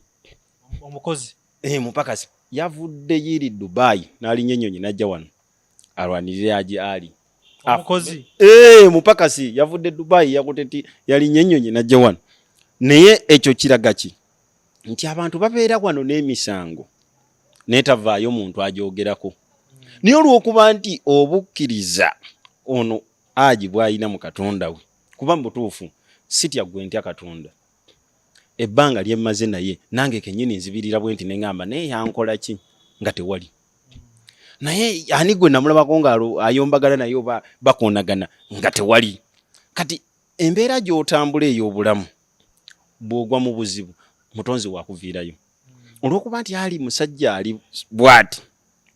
Omukozi. Eh, mupakasi yavudde yiri Dubai n'alinnya ennyonyi n'ajja wano alwanirire Haji Ali. Omukozi. Eh, mupakasi yavudde Dubai, yakute ti yalinnya ennyonyi n'ajja wano. Naye ekyo kiraga ki? Nti abantu babeera wano n'emisango naye tavaayo muntu agyogerako. Naye olw'okuba nti obukkiriza ono Haji bw'alina mu Katonda we, kuba mu butuufu sitya gwe ntya Katonda. Ebbanga lye mmaze naye nange kennyini nzibirira bwe nti ne ŋŋamba naye yankola ki nga tewali. Naye ani gwe namulabako nga ayombagana naye oba bakoonagana nga tewali? Kati embeera gy'otambula ey'obulamu, bw'ogwa mu buzibu mutonzi wakuviirayo. Olw'okuba nti ali musajja ali bw'ati,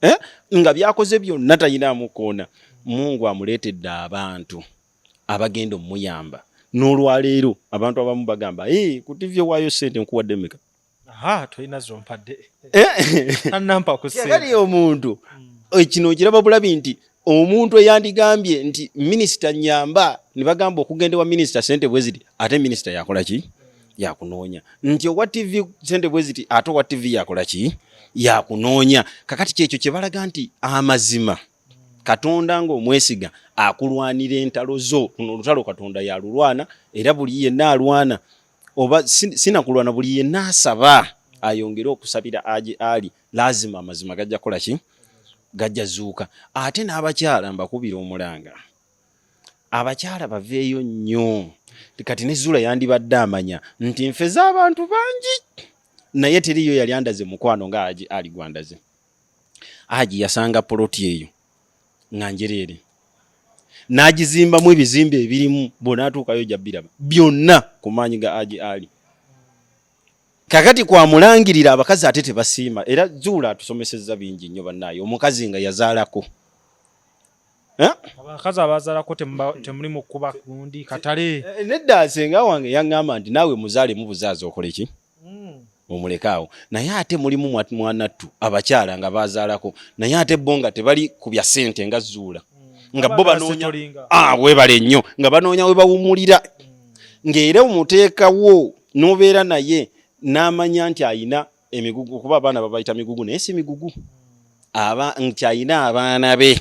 eh? Nga byakoze byonna tayinaamu koona, Mungu amuleetedde abantu abagenda omuyamba. N'olwaleero abantu abamu bagamba, hey, ku TV owaayo ssente, nkuwadde mmeka? Aha, tolina zompadde. Eh? Tanampa ku Kati ssente. omuntu kino okiraba bulabi nti omuntu eyandigambye nti minisita nyamba, ne bagamba okugenda ewa minisita sente bwe ziti, ate minisita yakola ki? Yakunoonya. Nti owa TV sente bwe ziti, ate owa TV yakola ki? Yakunoonya. Kakati kyekyo kye balaga nti amazima Katonda ng'omwesiga akulwanira entalo zo. Luno olutalo Katonda yalulwana, era buli yenna alwana oba sinakulwana, buli yenna asaba ayongere okusabira Haji Ali, lazima amazima gajja kukola ki? Gajja zuuka. Ate n'abakyala mbakubira omulanga, abakyala baveeyo nnyo. Kati ne Zula yandibadde amanya nti nfeze abantu bangi, naye teriyo yali andaze mukwano nga Haji Ali gwandaze. Haji yasanga poloti eyo nga njereere n'agizimbamu ebizimbe ebirimu, bw'onaatuukayo ojja biraba byonna ku maanyi ga Haji Ali. Kakati kwamulangirira abakazi ate tebasiima, era Zuula atusomesezza bingi nnyo bannaaye, omukazi nga yazaalako. Abakazi abazaalako temuli mu kuba gundi katale. Nedda, senga wange yaŋŋamba nti naawe muzaalemu buzaazi okole ki, omuleke awo. Naye ate mulimu mwanattu abakyala nga bazaalako, naye ate bo nga tebali ku bya ssente nga Zuula, nga bo banoonya weebale nnyo, nga banoonya we bawumulira, ng'era omuteekawo n'obeera naye n'amanya nti ayina emigugu, kuba abaana babayita migugu naye si migugu, aba nti ayina abaana be,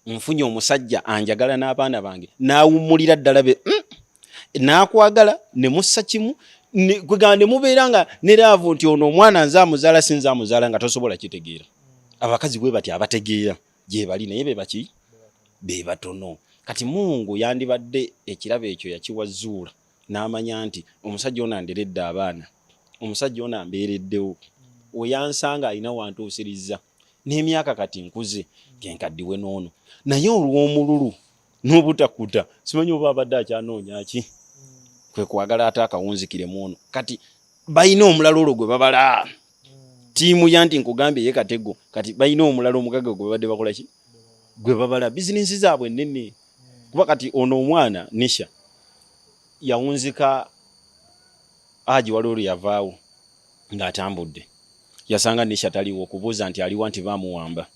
nfunye omusajja anjagala n'abaana bange, n'awummulira ddala be n'akwagala ne mussa kimu, kwegamba ne mubeera nga ne love nti ono omwana nze amuzaala si nze amuzaala, nga tosobola kitegeera. Abakazi bwe bati abategeera gye bali, naye be baki be batono. Kati Mungu yandibadde ekirabo ekyo yakiwa Zuula n'amanya nti omusajja ono anderedde abaana, omusajja ono ambeereddewo, we yansanga alina wantuusirizza n'emyaka kati nkuze genkaddiwe n'ono, naye olw'omululu n'obutakuta simanyi oba abadde akyanoonya ki, kwe kwagala ate akawunzikiremu ono. Kati balina omulala olwo gwe babala ttiimu ya nti nkugambye ye Katego, kati balina omulala omugagga gwe babadde bakola ki, gwe babala bizinensi zaabwe ennene, kuba kati ono omwana Nisha yawunzika Haji waliwo lwe yavaawo ng'atambudde, yasanga Nisha taliiwo, okubuuza nti aliwa nti baamuwamba,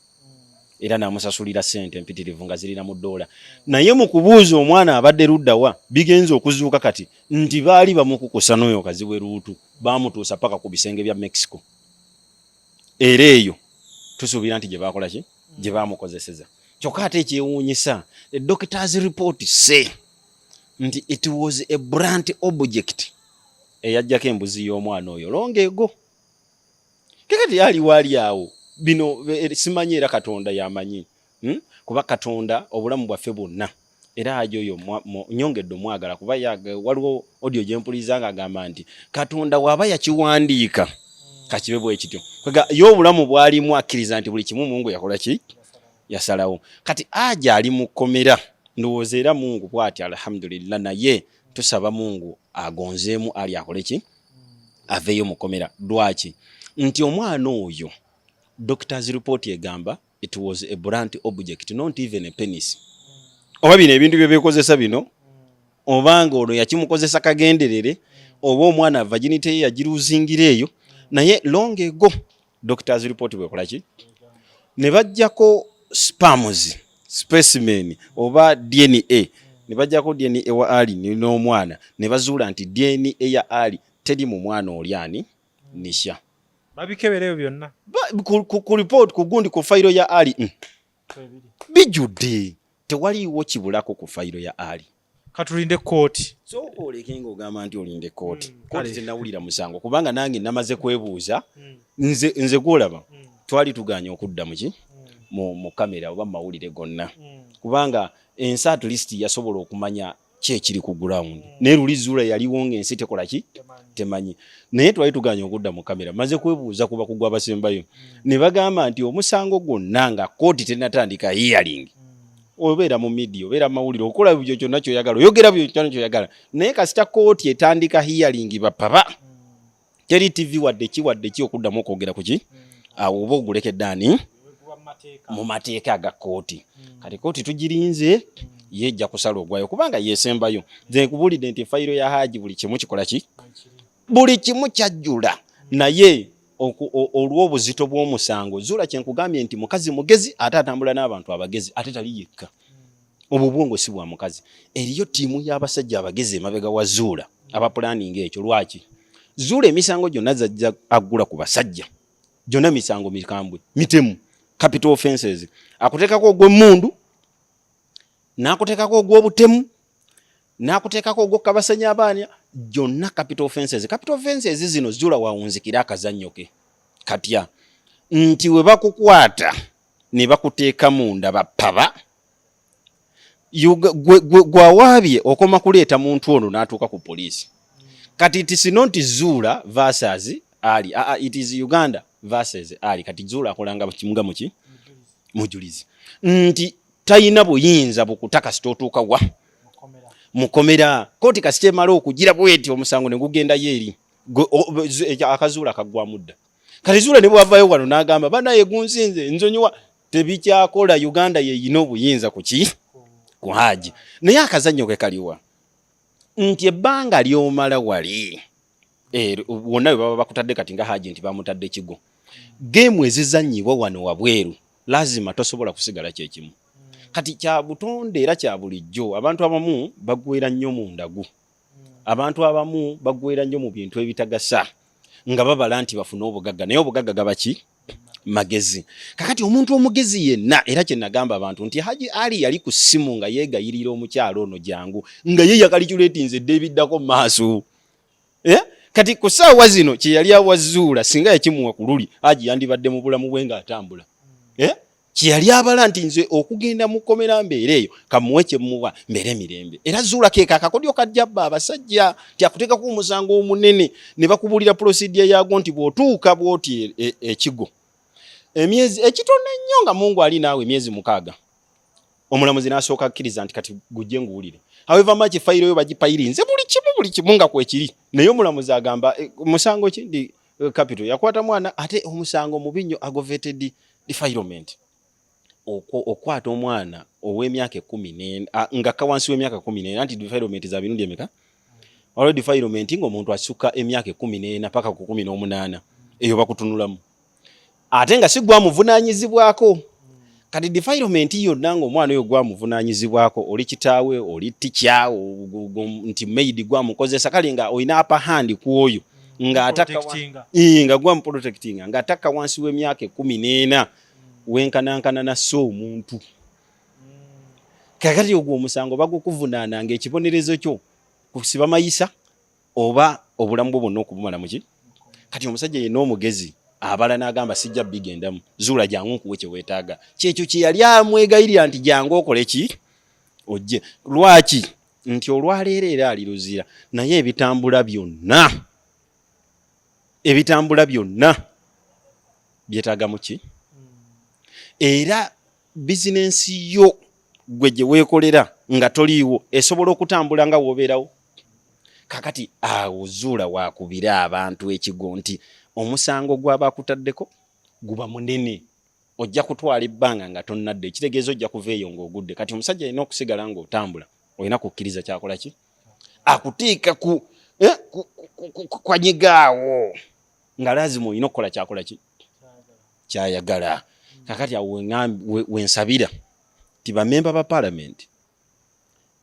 era n'amusasulira ssente empitirivu nga zirina mu ddoola. Naye mu kubuuza omwana abadde luddawa, bigenze okuzuuka kati nti baali bamukukusa n'oyo Kazibwe Luutu, baamutuusa paka ku bisenge bya Mexico, era eyo tusuubira nti gye baakola ki, gye baamukozeseza. Kyokka ate ekyewuunyisa, the doctor's report say nti it was a blunt object eyajjako embuzi y'omwana oyo long ago. Kakati ali waali awo bino simanyi, era Katonda yamanyi, Kuba Katonda obulamu bwaffe bwonna, era Haji oyo nyongedde omwagala, kuba waliwo audio gyempuliza ng'agamba nti Katonda bw'aba yakiwandiika kakibe bwe kityo. Kwega ye obulamu bwalimu akkiriza nti buli kimu Mungu yakola ki, yasalawo. Kati Haji ali mu kkomera ndowooza, era Mungu bw'ati alhamdulillah, naye tusaba Mungu agonzeemu ali akole ki, aveeyo mu kkomera. Lwaki nti omwana oyo doctor's report egamba it was a blunt object, not even a penis, oba bino ebintu bye beekozesa bino, obanga ono yakimukozesa kagenderere, oba omwana virginity ye yagiruzingira eyo. Naye long ago doctor's report bwekola ki, ne bajjako sperms specimen oba DNA, ne bajjako DNA wa Ali n'omwana, ne bazuula nti DNA ya Ali teri mu mwana oli ani, Nisha. Babikebereyo byonna. Ku report, ku gundi, ku fayiro ya Ali, bijjudde, tewaliiwo kibulako ku fayiro ya Ali. Katulinde kooti. Sooka oleke ng'ogamba nti olinde kooti. Kooti tenawulira musango, kubanga nange namaze kwebuuza. Nze gwolaba twali tuganye okudda muki mu kamera oba mu mawulire gonna, kubanga ensi at least yasobola okumanya ki ekiri ku ground. Naye luli Zuula yaliwo ng'ensi tekola ki, temanyi, naye twali tuganye okudda mu kamera. Maze kwebuuza ku bakugu abasembayo ne bagamba nti omusango gwonna nga kooti tenatandika hearing, obeera mu media, obeera mu mawulire, okola byo kyonna kyoyagala, oyogera byo kyonna kyoyagala, naye kasita kooti etandika hearing, bapaba teri TV wadde ki wadde ki okuddamu okwogera ku ki awo, oba ogulekedde ani mu mateeka aga kooti. Kati kooti tugirinze, ye ejja kusala ogwayo, kubanga yesembayo. Nze nkubulidde nti fayiro ya Haji buli kimu kikola ki, buli kimu kyajjula, naye olw'obuzito bw'omusango Zuula, kyenkugambye nti mukazi mugezi, ate atambula n'abantu abagezi, ate tali yekka. Obwo obwongo si bwa mukazi, eriyo ttiimu y'abasajja abagezi emabega wa Zuula abapulaninga ekyo. Lwaki Zuula emisango gyonna zajja aggula ku basajja, gyonna misango mikambwe, mitemu, capital offenses, akuteekako ogw'emmundu, n'akuteekako ogw'obutemu, n'akuteekako ogw'okukabasanya abaana, gyonna capital offenses. Capital offenses zino Zuula wawunzikira akazannyo ke katya nti we bakukwata ne bakuteeka munda bapaba gwawaabye okoma kuleeta muntu ono n'atuuka ku poliisi. Kati it is not Zuula versus Ali, it is Uganda. Versus Ali. Kati Zuula akolanga kimuga muki mujulizi nti talina buyinza bukuta kasita otuuka wa mukomera. Kooti kasita emala okugira bweti omusango ne gugendayo eri akazuula kaggwamu dda. Kati Zuula ne bwavayo wano n'agamba banaye gunsinze nzonyiwa, tebikyakola. Uganda yeyina obuyinza kuki ku Haji. Naye akazannyo ke kaliwa nti ebbanga ly'omala wali wonna we baba bakutadde, kati nga Haji nti bamutadde Kigo, game ezizannyibwa wano wabweru lazima tosobola kusigala kyekimu. Kati kya butonde era kya bulijjo, abantu abamu bagwera nnyo mu ndagu, abantu abamu bagwera nnyo mu bintu ebitagasa nga babala nti bafune obugagga, naye obugagga gaba ki magezi. Kakati omuntu omugezi yenna, era kye nagamba abantu nti Haji Ali yali ku ssimu nga yeegayirira omukyalo ono jangu, nga ye yakaliculetinze edda ebiddako mu maaso. Eh? Kati ku ssaawa zino kye yali awazuula singa yakimuwa ku luli, Haji yandibadde mu bulamu bwe ng'atambula. Eh? Kye yali abala nti nze okugenda mu kkomera mbeere eyo, kamuwe kye mmuwa mbeere mirembe. Era zuula keeka akakodyo kajjabba abasajja nti akuteekako omusango omunene ne bakubuulira procedure yaagwo nti bw'otuuka bw'oti ekigo emyezi ekitono ennyo nga Mungu ali naawe, emyezi 6, omulamuzi n'asooka akkiriza nti kati gujje nguwulire. However much fayiro yo bagipayirinze buli kimu buli kimu nga kwekiri, naye omulamuzi agamba musango ki ndi capital yakwata mwana, ate omusango mubi nnyo, aggravated defilement, okwata omwana ow'emyaka 14 nga ka wansi w'emyaka 14. Anti defilement za mirundi emeka? Waliwo defilement ng'omuntu asukka emyaka 14 paka ku 18, eyo bakutunulamu ate nga si gwamuvunaanyizibwako. Kati defilement yonna ng'omwana oyo gwamuvunaanyizibwako, oli kitaawe, oli ticca, nti maid gwamukozesa, kale nga olina upper hand ku oyo nga gwamuprotectinga ng'atakka wansi w'emyaka 14, wenkanankana nassa omuntu. Kakati ogwo omusango bagukuvunaana ng'ekibonerezo kyo kusiba mayisa oba obulamu bwo bwonna okubumala muki. Kati omusajja yenna omugezi abala n'agamba sijja bigendamu, Zuula jangu nkuwe kye weetaaga. Kyekyo kye yali amwegayirira nti jangu okole ki, ojje. Lwaki nti olwaleero era ali Luzira, naye ebitambula byonna, ebitambula byonna byetaagamu ki? Era bizinensi yo gwe gye weekolera nga toliiwo esobola okutambula nga w'obeerawo. Kakati awo Zuula wakubira abantu ekigo nti omusango gw'aba akutaddeko guba munene, ojja kutwala ebbanga nga tonnadda, ekitegeeza ojja kuva eyo ng'ogudde. Kati omusajja alina okusigala ng'otambula, olina kukkiriza kyakola ki akuteeka ku kwanyigaawo nga lazima olina okukola kyakola ki kyayagala. Kakati awo wensabira ti bamemba ba palamenti,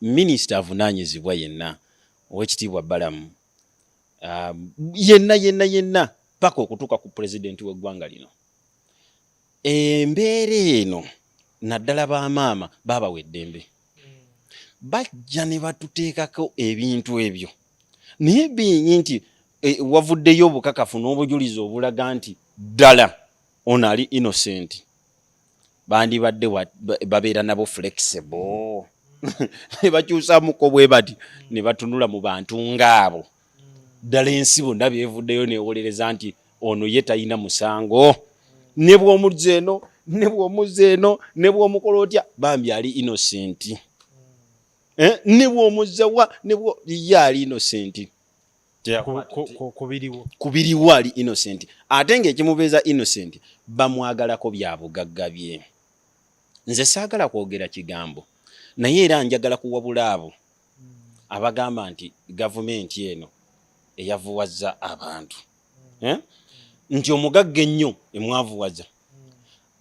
minisita avunaanyizibwa yenna, owekitiibwa Balamu, yenna yenna yenna paka okutuuka ku pulezidenti w'eggwanga lino, embeera eno naddala bamaama babawa eddembe, bajja ne batuteekako ebintu ebyo, naye bingi nti wavuddeyo obukakafu n'obujulizi obulaga nti ddala ono ali innocent, bandibadde babeera nabo flexible ne bakyusamuko bwe bati ne batunula mu bantu ngaabo ddala ensi bonna beevuddeyo neewolereza nti ono ye talina musango, ne bw'omuzza eno ne bw'omuzza eno ne bw'omukola otya, bambi ali innocent, ne bw'omuzza wa ne ye ali innocent. Kubiriwo ali innocent, ate ng'ekimubeeza innocent bamwagalako bya bugagga bye. Nze saagala kwogera kigambo, naye era njagala kuwabula abo abagamba nti gavumenti eno eyavuwazza abantu, nti omugagga ennyo emwavuwaza,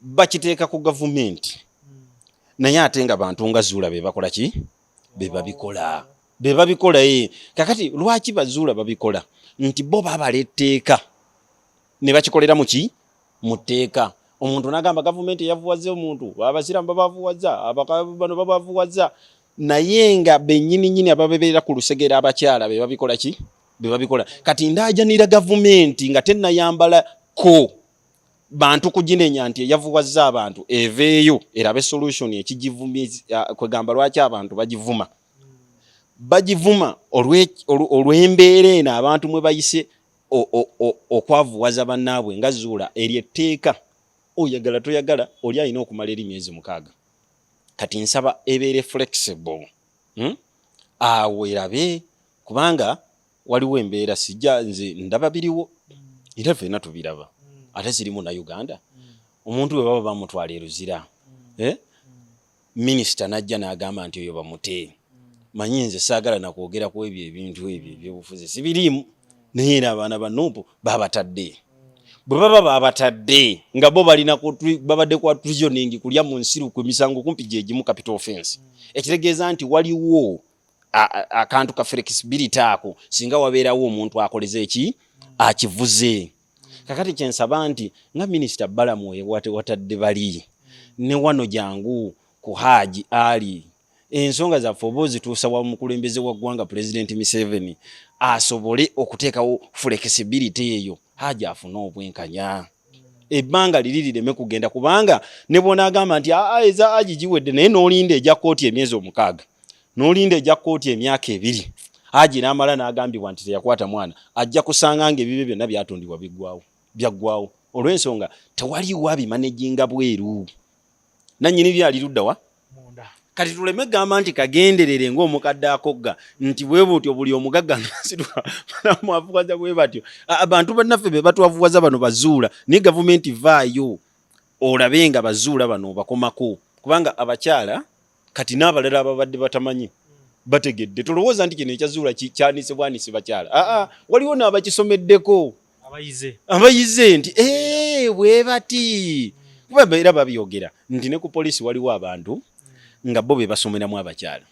bakiteeka ku gavumenti, naye ate nga bantu nga Zuula be bakola ki, be babikola, be babikola. Kakati lwaki bazuula babikola? Nti bo babala etteeka ne bakikolera mu ki, mu tteeka. Omuntu n'agamba gavumenti eyavuwaza omuntu, abasiraamu babavuwaza, bano babavuwaza, naye nga bennyini nnyini ababebeera ku lusegere abakyala be babikola ki, be babikola. Kati ndaajanira gavumenti nga tennayambala ko bantu kuginenya nti eyavuwazza abantu, eveeyo erabe solution ekigivumye, kwegamba lwaki abantu bagivuma. Bagivuma olw'embeera eno abantu mwe bayise. Okwavuwaza bannaabwe nga Zuula, eryo etteeka oyagala toyagala, oli alina okumala eri myezi 6. Kati nsaba ebeere flexible, Awo erabe, kubanga waliwo embeera, sijja nze ndaba biriwo era ffenna tubiraba, ate sirimu na Uganda. Omuntu bwe baba bamutwala e Luzira, eh? Minisita najja n'agamba nti oyo bamute. Manyi nze saagala nakwogera ku ebyo ebintu ebyo ebyobufuzi, sibiriimu, naye era abaana ba NUP babatadde. Bwe baba babatadde nga bo balina babadde kwa treasoning, kulya mu nsiruku, emisango kumpi gyegimu, capital offense, ekitegeeza nti waliwo akantu ka flexibility ako singa wabeerawo omuntu akoleze eki akivuze. Kakati kyensaba nti nga Minisita Balamu watadde bali ne wano, jangu ku Haji Ali, ensonga zaffe oba ozituusa wa mukulembeze wa ggwanga, Pulezidenti Museveni, asobole okuteekawo flexibility eyo, Haji afune obwenkanya, ebbanga liri lireme kugenda. Kubanga ne bw'onaagamba nti aa eza Haji giwedde, naye n'olinda ejja kkooti emyezi 6, n'olinda ejja kkooti emyaka 2, Haji n'amala n'agambibwa nti teyakwata mwana, ajja kusanga nga ebibye byonna byatundibwa, biggwawo, byaggwawo, olw'ensonga tewaliwo abimanaginga bweru, nannyini byali luddawa. Kati tuleme gamba nti kagenderere ng'omukadde akogga nti bwe butyo buli omugagga nasitula banamuavuwaza bwe batyo. Abantu bannaffe be batwavuwaza bano bazuula, naye gavumenti vaayo olabe nga bazuula bano bakomako, kubanga abakyala kati n'abalala ababadde batamanyi bategedde. Tolowooza nti kino ekyazuula kyanise bwanisi bakyala, aa waliwo n'abakisomeddeko abayize nti bwe bati, kuba era babyogera nti ne ku poliisi waliwo abantu nga bo be basomeramu abakyala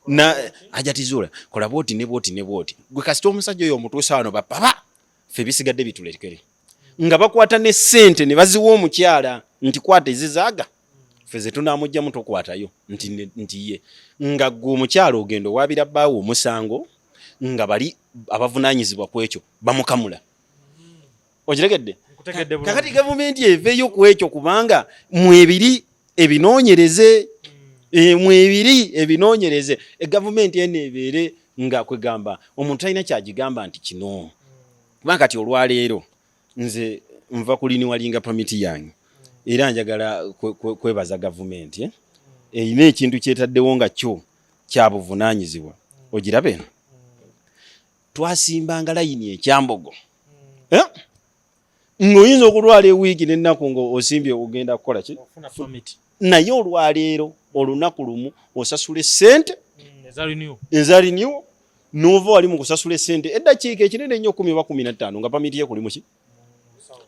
na ajatizuula kola bwoti ne bwoti ne bwoti. Gwe kasita omusajja oyo omutuusa wano, bapaba ffe bisigadde bitulekere, nga bakwata ne ssente ne baziwa omukyala nti kwata ezizaaga, ffe ze tunaamugjamu tokwatayo, nti ye nga gwe omukyala ogenda owaabira bbaawe omusango, nga bali abavunaanyizibwa ku ekyo bamukamula. Okiregedde? Kakati gavumenti eveeyo ku ekyo, kubanga mwebiri ebinoonyereze, mwebiri ebinoonyereze. Egavumenti eno ebeere nga kwegamba omuntu talina kyagigamba nti kino, kubanga kati olwaleero nze nva kurenewinga permit yange, era njagala kwebaza gavumenti, eh? Erina ekintu kyetaddewo nga kyo kyabuvunaanyizibwa. Ogirabe eno, twasimbanga layini ekyambogo, eh? Ng'oyinza okulwala ewiiki n'ennaku nga osimbye ogenda kukola ki, naye olwaleero olunaku lumu osasula essente eza renew, n'ova wali mu kusasula essente eddakiika ekinene ennyo 10 oba 15 nga pamiti ye kuli muki.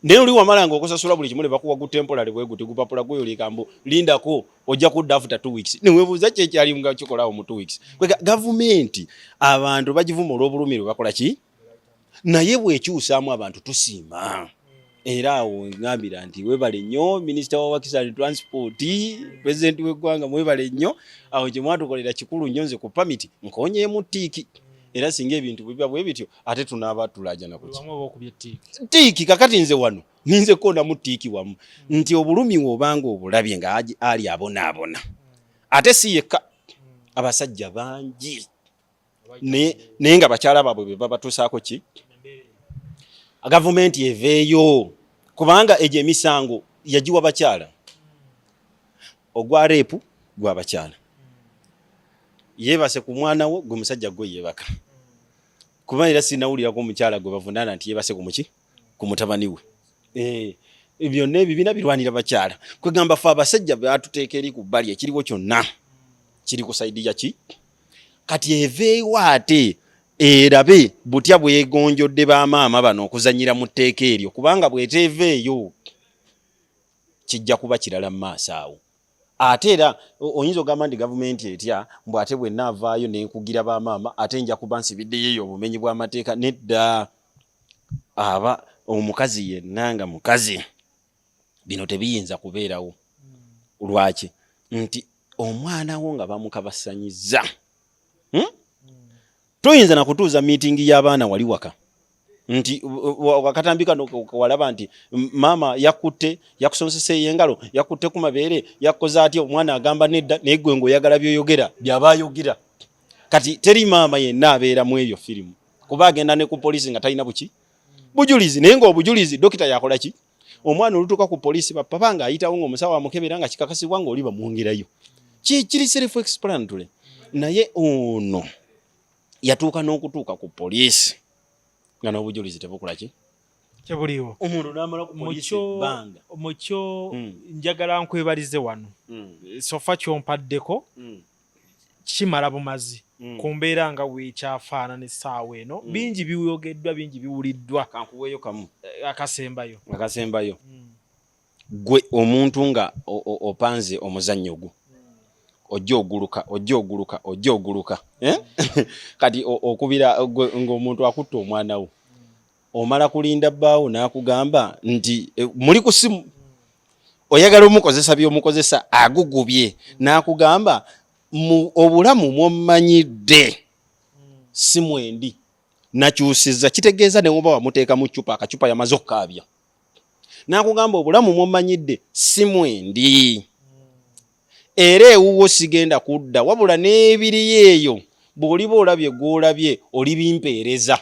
Naye oli wamalanga okusasula buli kimu ne bakuwa gu temporary bwe guti gupapula gweyoleka mbu lindako ojja kudda after 2 weeks, neweebuuza ki ekyali nga kikolawo mu 2 weeks. Kwega gavumenti abantu bagivuma olw'obulumi lwe bakola ki, naye bwekyusaamu abantu tusiima. Era awo ngambira nti webale nnyo minisita wa Works and Transport, pulezidenti w'eggwanga, mwebale nnyo. Awo kye mwatukolera kikulu nnyo. Nze ku pamiti nkonyeemu tick, era singa ebintu biba bwe bityo ate tunaaba tulajana kuki tick. Kakati nze wano ninze konamu tick wamu nti obulumi obanga obulabye nga ali abonaabona, ate si yekka, abasajja bangi naye nga bakyala baabwe be babatuusaako ki. Gavumenti eveeyo, kubanga egyo emisango yagiwa bakyala. Ogwa rape gwa bakyala, yeebase ku mwana wo, gwe musajja gwe yeebaka, kuba era sinawulirako omukyala gwe bavunaana nti yeebase ku muki, ku mutabani we. Byonna ebibiina birwanira bakyala. Kwegamba fe abasajja batuteeka eri ku bbali, ekiriwo kyonna kiri ku side yaki. Kati eveewo ate erabe butya bwegonjodde bamaama bano okuzanyira mu tteeka eryo, kubanga bweteeveeyo kijja kuba kirala mu maaso awo. Ate era oyinza okugamba nti gavumenti etya mbu ate bwe naavaayo nenkugira bamaama ate nja kuba nsibiddeyo eyo obumenyi bw'amateeka. Nedda, aba omukazi yenna nga mukazi bino tebiyinza kubeerawo. Lwaki? Nti omwana wo nga bamukabasanyiza, Toyinza nakutuuza miitingi y'abaana wali waka nti akatambi kano walaba nti maama yakutte, yakusonsesa ey'engalo, yakutte ku mabeere, yakoze atya. Omwana agamba nedda, naye gwe ng'oyagala byoyogera byaba ayogera. Kati teri maama yenna abeera mu eyo firimu, kuba agenda ne ku poliisi nga talina buki. Bujulizi, naye ng'obujulizi dokita yakola ki? Omwana olutuuka ku poliisi bapapa ng'ayitawo ng'omusawo amukebera nga kikakasibwa ng'oli bamwongerayo. Kiri self explanatory. Naye ono yatuuka n'okutuuka ku poliisi nga n'obujulizi tebukola ki? Tebuliiwo. Omuntu n'amala ku poliisi ebbanga. Mukyo njagala nkwebalize wano. Sofa kyompaddeko kimala bumazi ku mbeera nga weekyafaanana essaawa eno. Bingi biyogeddwa, bingi biwuliddwa. Kankuweeyo kamu. Akasembayo. Akasembayo. Gwe omuntu nga opanze omuzannyo gwo. Ojja oguluka, ojja oguluka, ojja oguluka. Kati okubira ng'omuntu akutta omwana wo. Omala kulinda bbaawo n'akugamba nti muli ku ssimu. Oyagala omukozesa by'omukozesa agugubye n'akugamba mu obulamu mw'ommanyidde si mwendi nakyusizza, kitegeeza ne woba wamuteeka mu ccupa, akacupa yamaze okukaabya n'akugamba obulamu mw'ommanyidde si mwendi era ewuwo sigenda kudda, wabula n'ebiriyo eyo bw'oliba olabye gw'olabye olibimpeereza.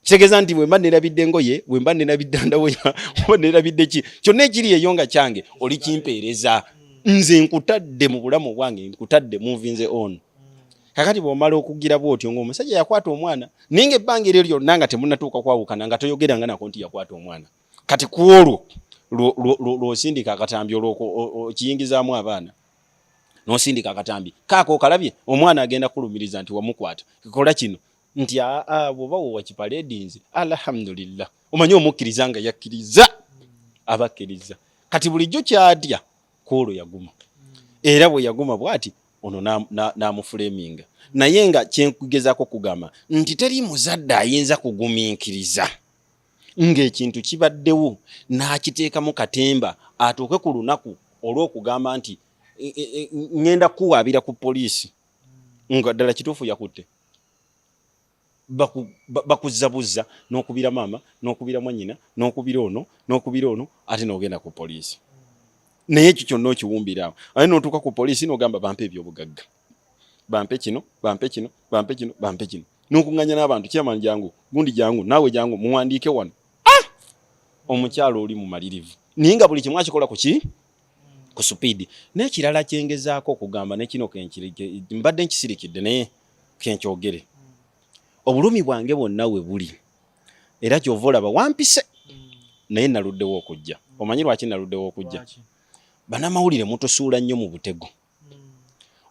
Kitegeeza nti bwe mba neerabidde engoye, bwe mba neerabidde ndawoya, oba neerabidde ki, kyonna ekiri eyo nga kyange olikimpeereza. Nze nkutadde mu bulamu bwange, nkutadde muvinze on. Kakati bw'omala okugira bw'otyo ng'omusajja yakwata omwana, naye ng'ebbanga eryo lyonna nga temunnatuuka kwawukana nga toyogeranga nako nti yakwata omwana. Kati ku olwo lw'osindika akatambi olwo okiyingizaamu abaana, n'osindika akatambi kaako okalabye, omwana agenda kukulumiriza nti wamukwata, kola kino. Nti aa bw'oba wowa kipaledinze alhamdulillah, omanyi omukkiriza nga yakkiriza abakkiriza. Kati bulijjo kyatya ku olwo yaguma, era bwe yaguma bw'ati ono n'amufuleminga. Naye nga kyenkugezaako kugamba nti teri muzadde ayinza kugumiikiriza ng'ekintu kibaddewo n'akiteekamu katemba atuuke ku lunaku olw'okugamba nti ŋŋenda kukuwaabira ku poliisi nga ddala kituufu yakutte. Bakuzza buzza n'okubira maama n'okubira mwannyina n'okubira ono n'okubira ono ate n'ogenda ku poliisi. Naye ekyo kyonna okiwumbira awo, ate n'otuuka ku poliisi n'ogamba bampe ebyobugagga, bampe kino, bampe kino, bampe kino, bampe kino, n'okuŋŋanya n'abantu chairman jangu, gundi jangu, naawe jangu muwandiike wano. Omukyalo oli mumalirivu naye nga buli kimu akikola ku ki? Ku supiidi. N'ekirala kyengezaako okugamba ne kino mbadde nkisirikidde naye kenkyogere, obulumi bwange bwonna we buli era ky'ova olaba wampise naye naluddewo okujja. Omanyi lwaki naluddewo okujja? Bannamawulire mutusuula nnyo mu butego.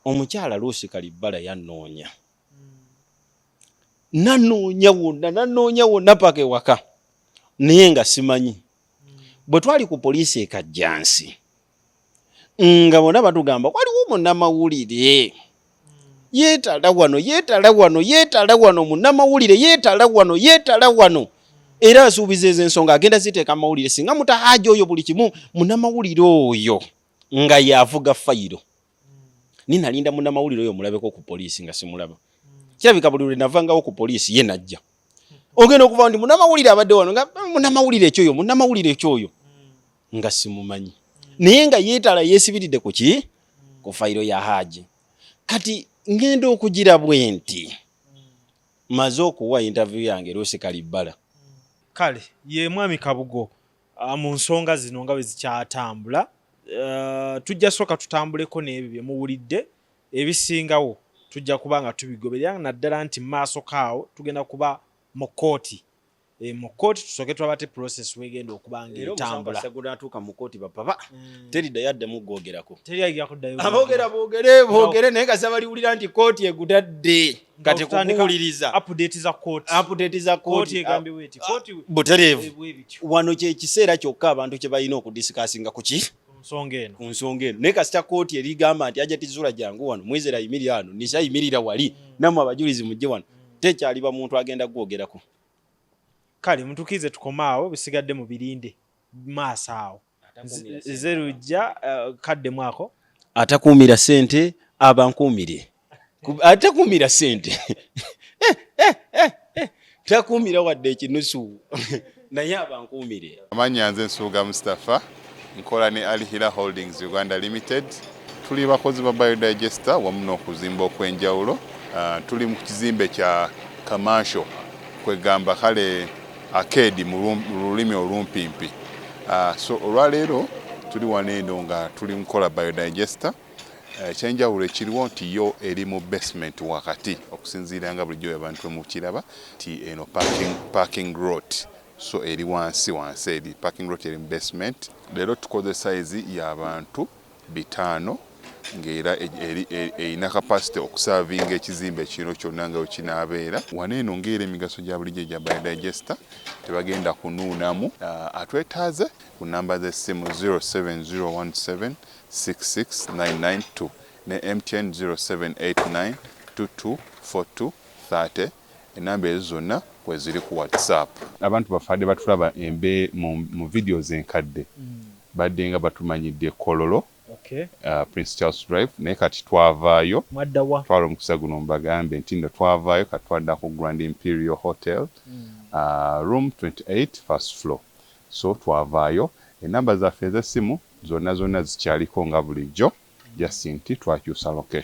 Omukyala Lucy Kalibbala yannoonya, nanoonya wonna, nanoonya wonna paka ewaka naye nga simanyi. Bwe twali ku poliisi e Kajjansi nga bonna batugamba waliwo munnamawulire yeetala wano, yeetala wano, yeetala wano, munnamawulire yeetala wano, yeetala wano, era asuubiza ezo ensonga agenda ziteeka amawulire singa mutahaaja oyo buli kimu. Munnamawulire oyo nga yavuga fayiro, ninalinda munnamawulire oyo mulabeko ku poliisi nga simulaba. Kirabika buli lwe navangawo ku poliisi ye najja ogenda okuva nti munnamawulire abadde wano nga munnamawulire ekyoyo, munnamawulire ekyoyo nga simumanyi, naye nga yeetala yeesibiridde ku ki? Ku fayiro ya Haaji. Kati ngenda okugira bwe nti maze okuwa interview yange Lucy Kalibbala. Kale ye Mwami Kabugo mu nsonga zino nga bwe zikyatambula, tujja sooka tutambuleko n'ebyo bye muwulidde, ebisingawo tujja kuba nga tubigoberera, naddala nti mu maaso kaawo tugenda kuba mu kkooti. Mu kkooti tusooke tulaba te process wegenda okuba ng'etambula. Era gunaatuuka mu kkooti bapapa teriddayo addemu gwogerako. Teri ajja kuddayo. Aboogera boogere boogere naye kasita baliwulira nti kkooti egutadde kati kukuwuliriza. Update za kkooti. Update za kkooti. Kkooti egambye bw'eti. Kkooti butereevu. Bw'ebityo. Wano kye kiseera kyokka abantu kye balina okudisikasinga ku ki? Ku nsonga eno. Naye kasita kkooti erigamba nti Hajati Zura jangu wano, Mwizera ayimirira wano, Nisha ayimirira wali, nammwe abajulizi mujje wano, tekyaliba muntu agenda kwogerako. Kale mutukize tukome awo, bisigadde mubirinde maaso awo. Nze Lujja kaddemu ako. Atakuumira ssente abankuumire. Atakuumira ssente. Takuumira wadde ekinusu naye abankuumire. Amannya nze Nsubuga Mustafa, nkola ne Al Hila Holdings Uganda Limited. Tuli bakozi ba biodigester wamu n'okuzimba okw'enjawulo. Tuli mu kizimbe kya commercial, kwegamba kale Arcade mu lulimi olumpimpi. So olwaleero tuli wano eno nga tuli nkola biodigester. Ekyenjawulo ekiriwo nti yo eri mu basement wakati, okusinziira nga bulijjo abantu mukiraba nti eno parking lot, so eri wansi wansi, eri parking lot, eri mu basement. Leero tukoze size y'abantu 500, ng'era erina capacity okuservinga ekizimbe kino kyonna nga wekinaabeera. Wano eno ng'era emigaso gya bulijjo egya biodigester, tebagenda kunuunamu. Atwetaaze ku namba z'essimu 07017 66992 ne MTN 0789 224230. Enamba ezo zonna kweziri ku WhatsApp. Abantu bafadde batulaba embe mu videos enkadde, badde nga batumanyidde Kololo, Prince Charles Drive, naye kati twavaayo. Mwaddawa? Twala omukisa guno mbagambe nti nno twavaayo, kati twadda ku Grand Imperial Hotel, room 28, first floor. So twavaayo, enamba zaffe ez'essimu zonna zonna zikyaliko nga bulijjo, just nti twakyusa location.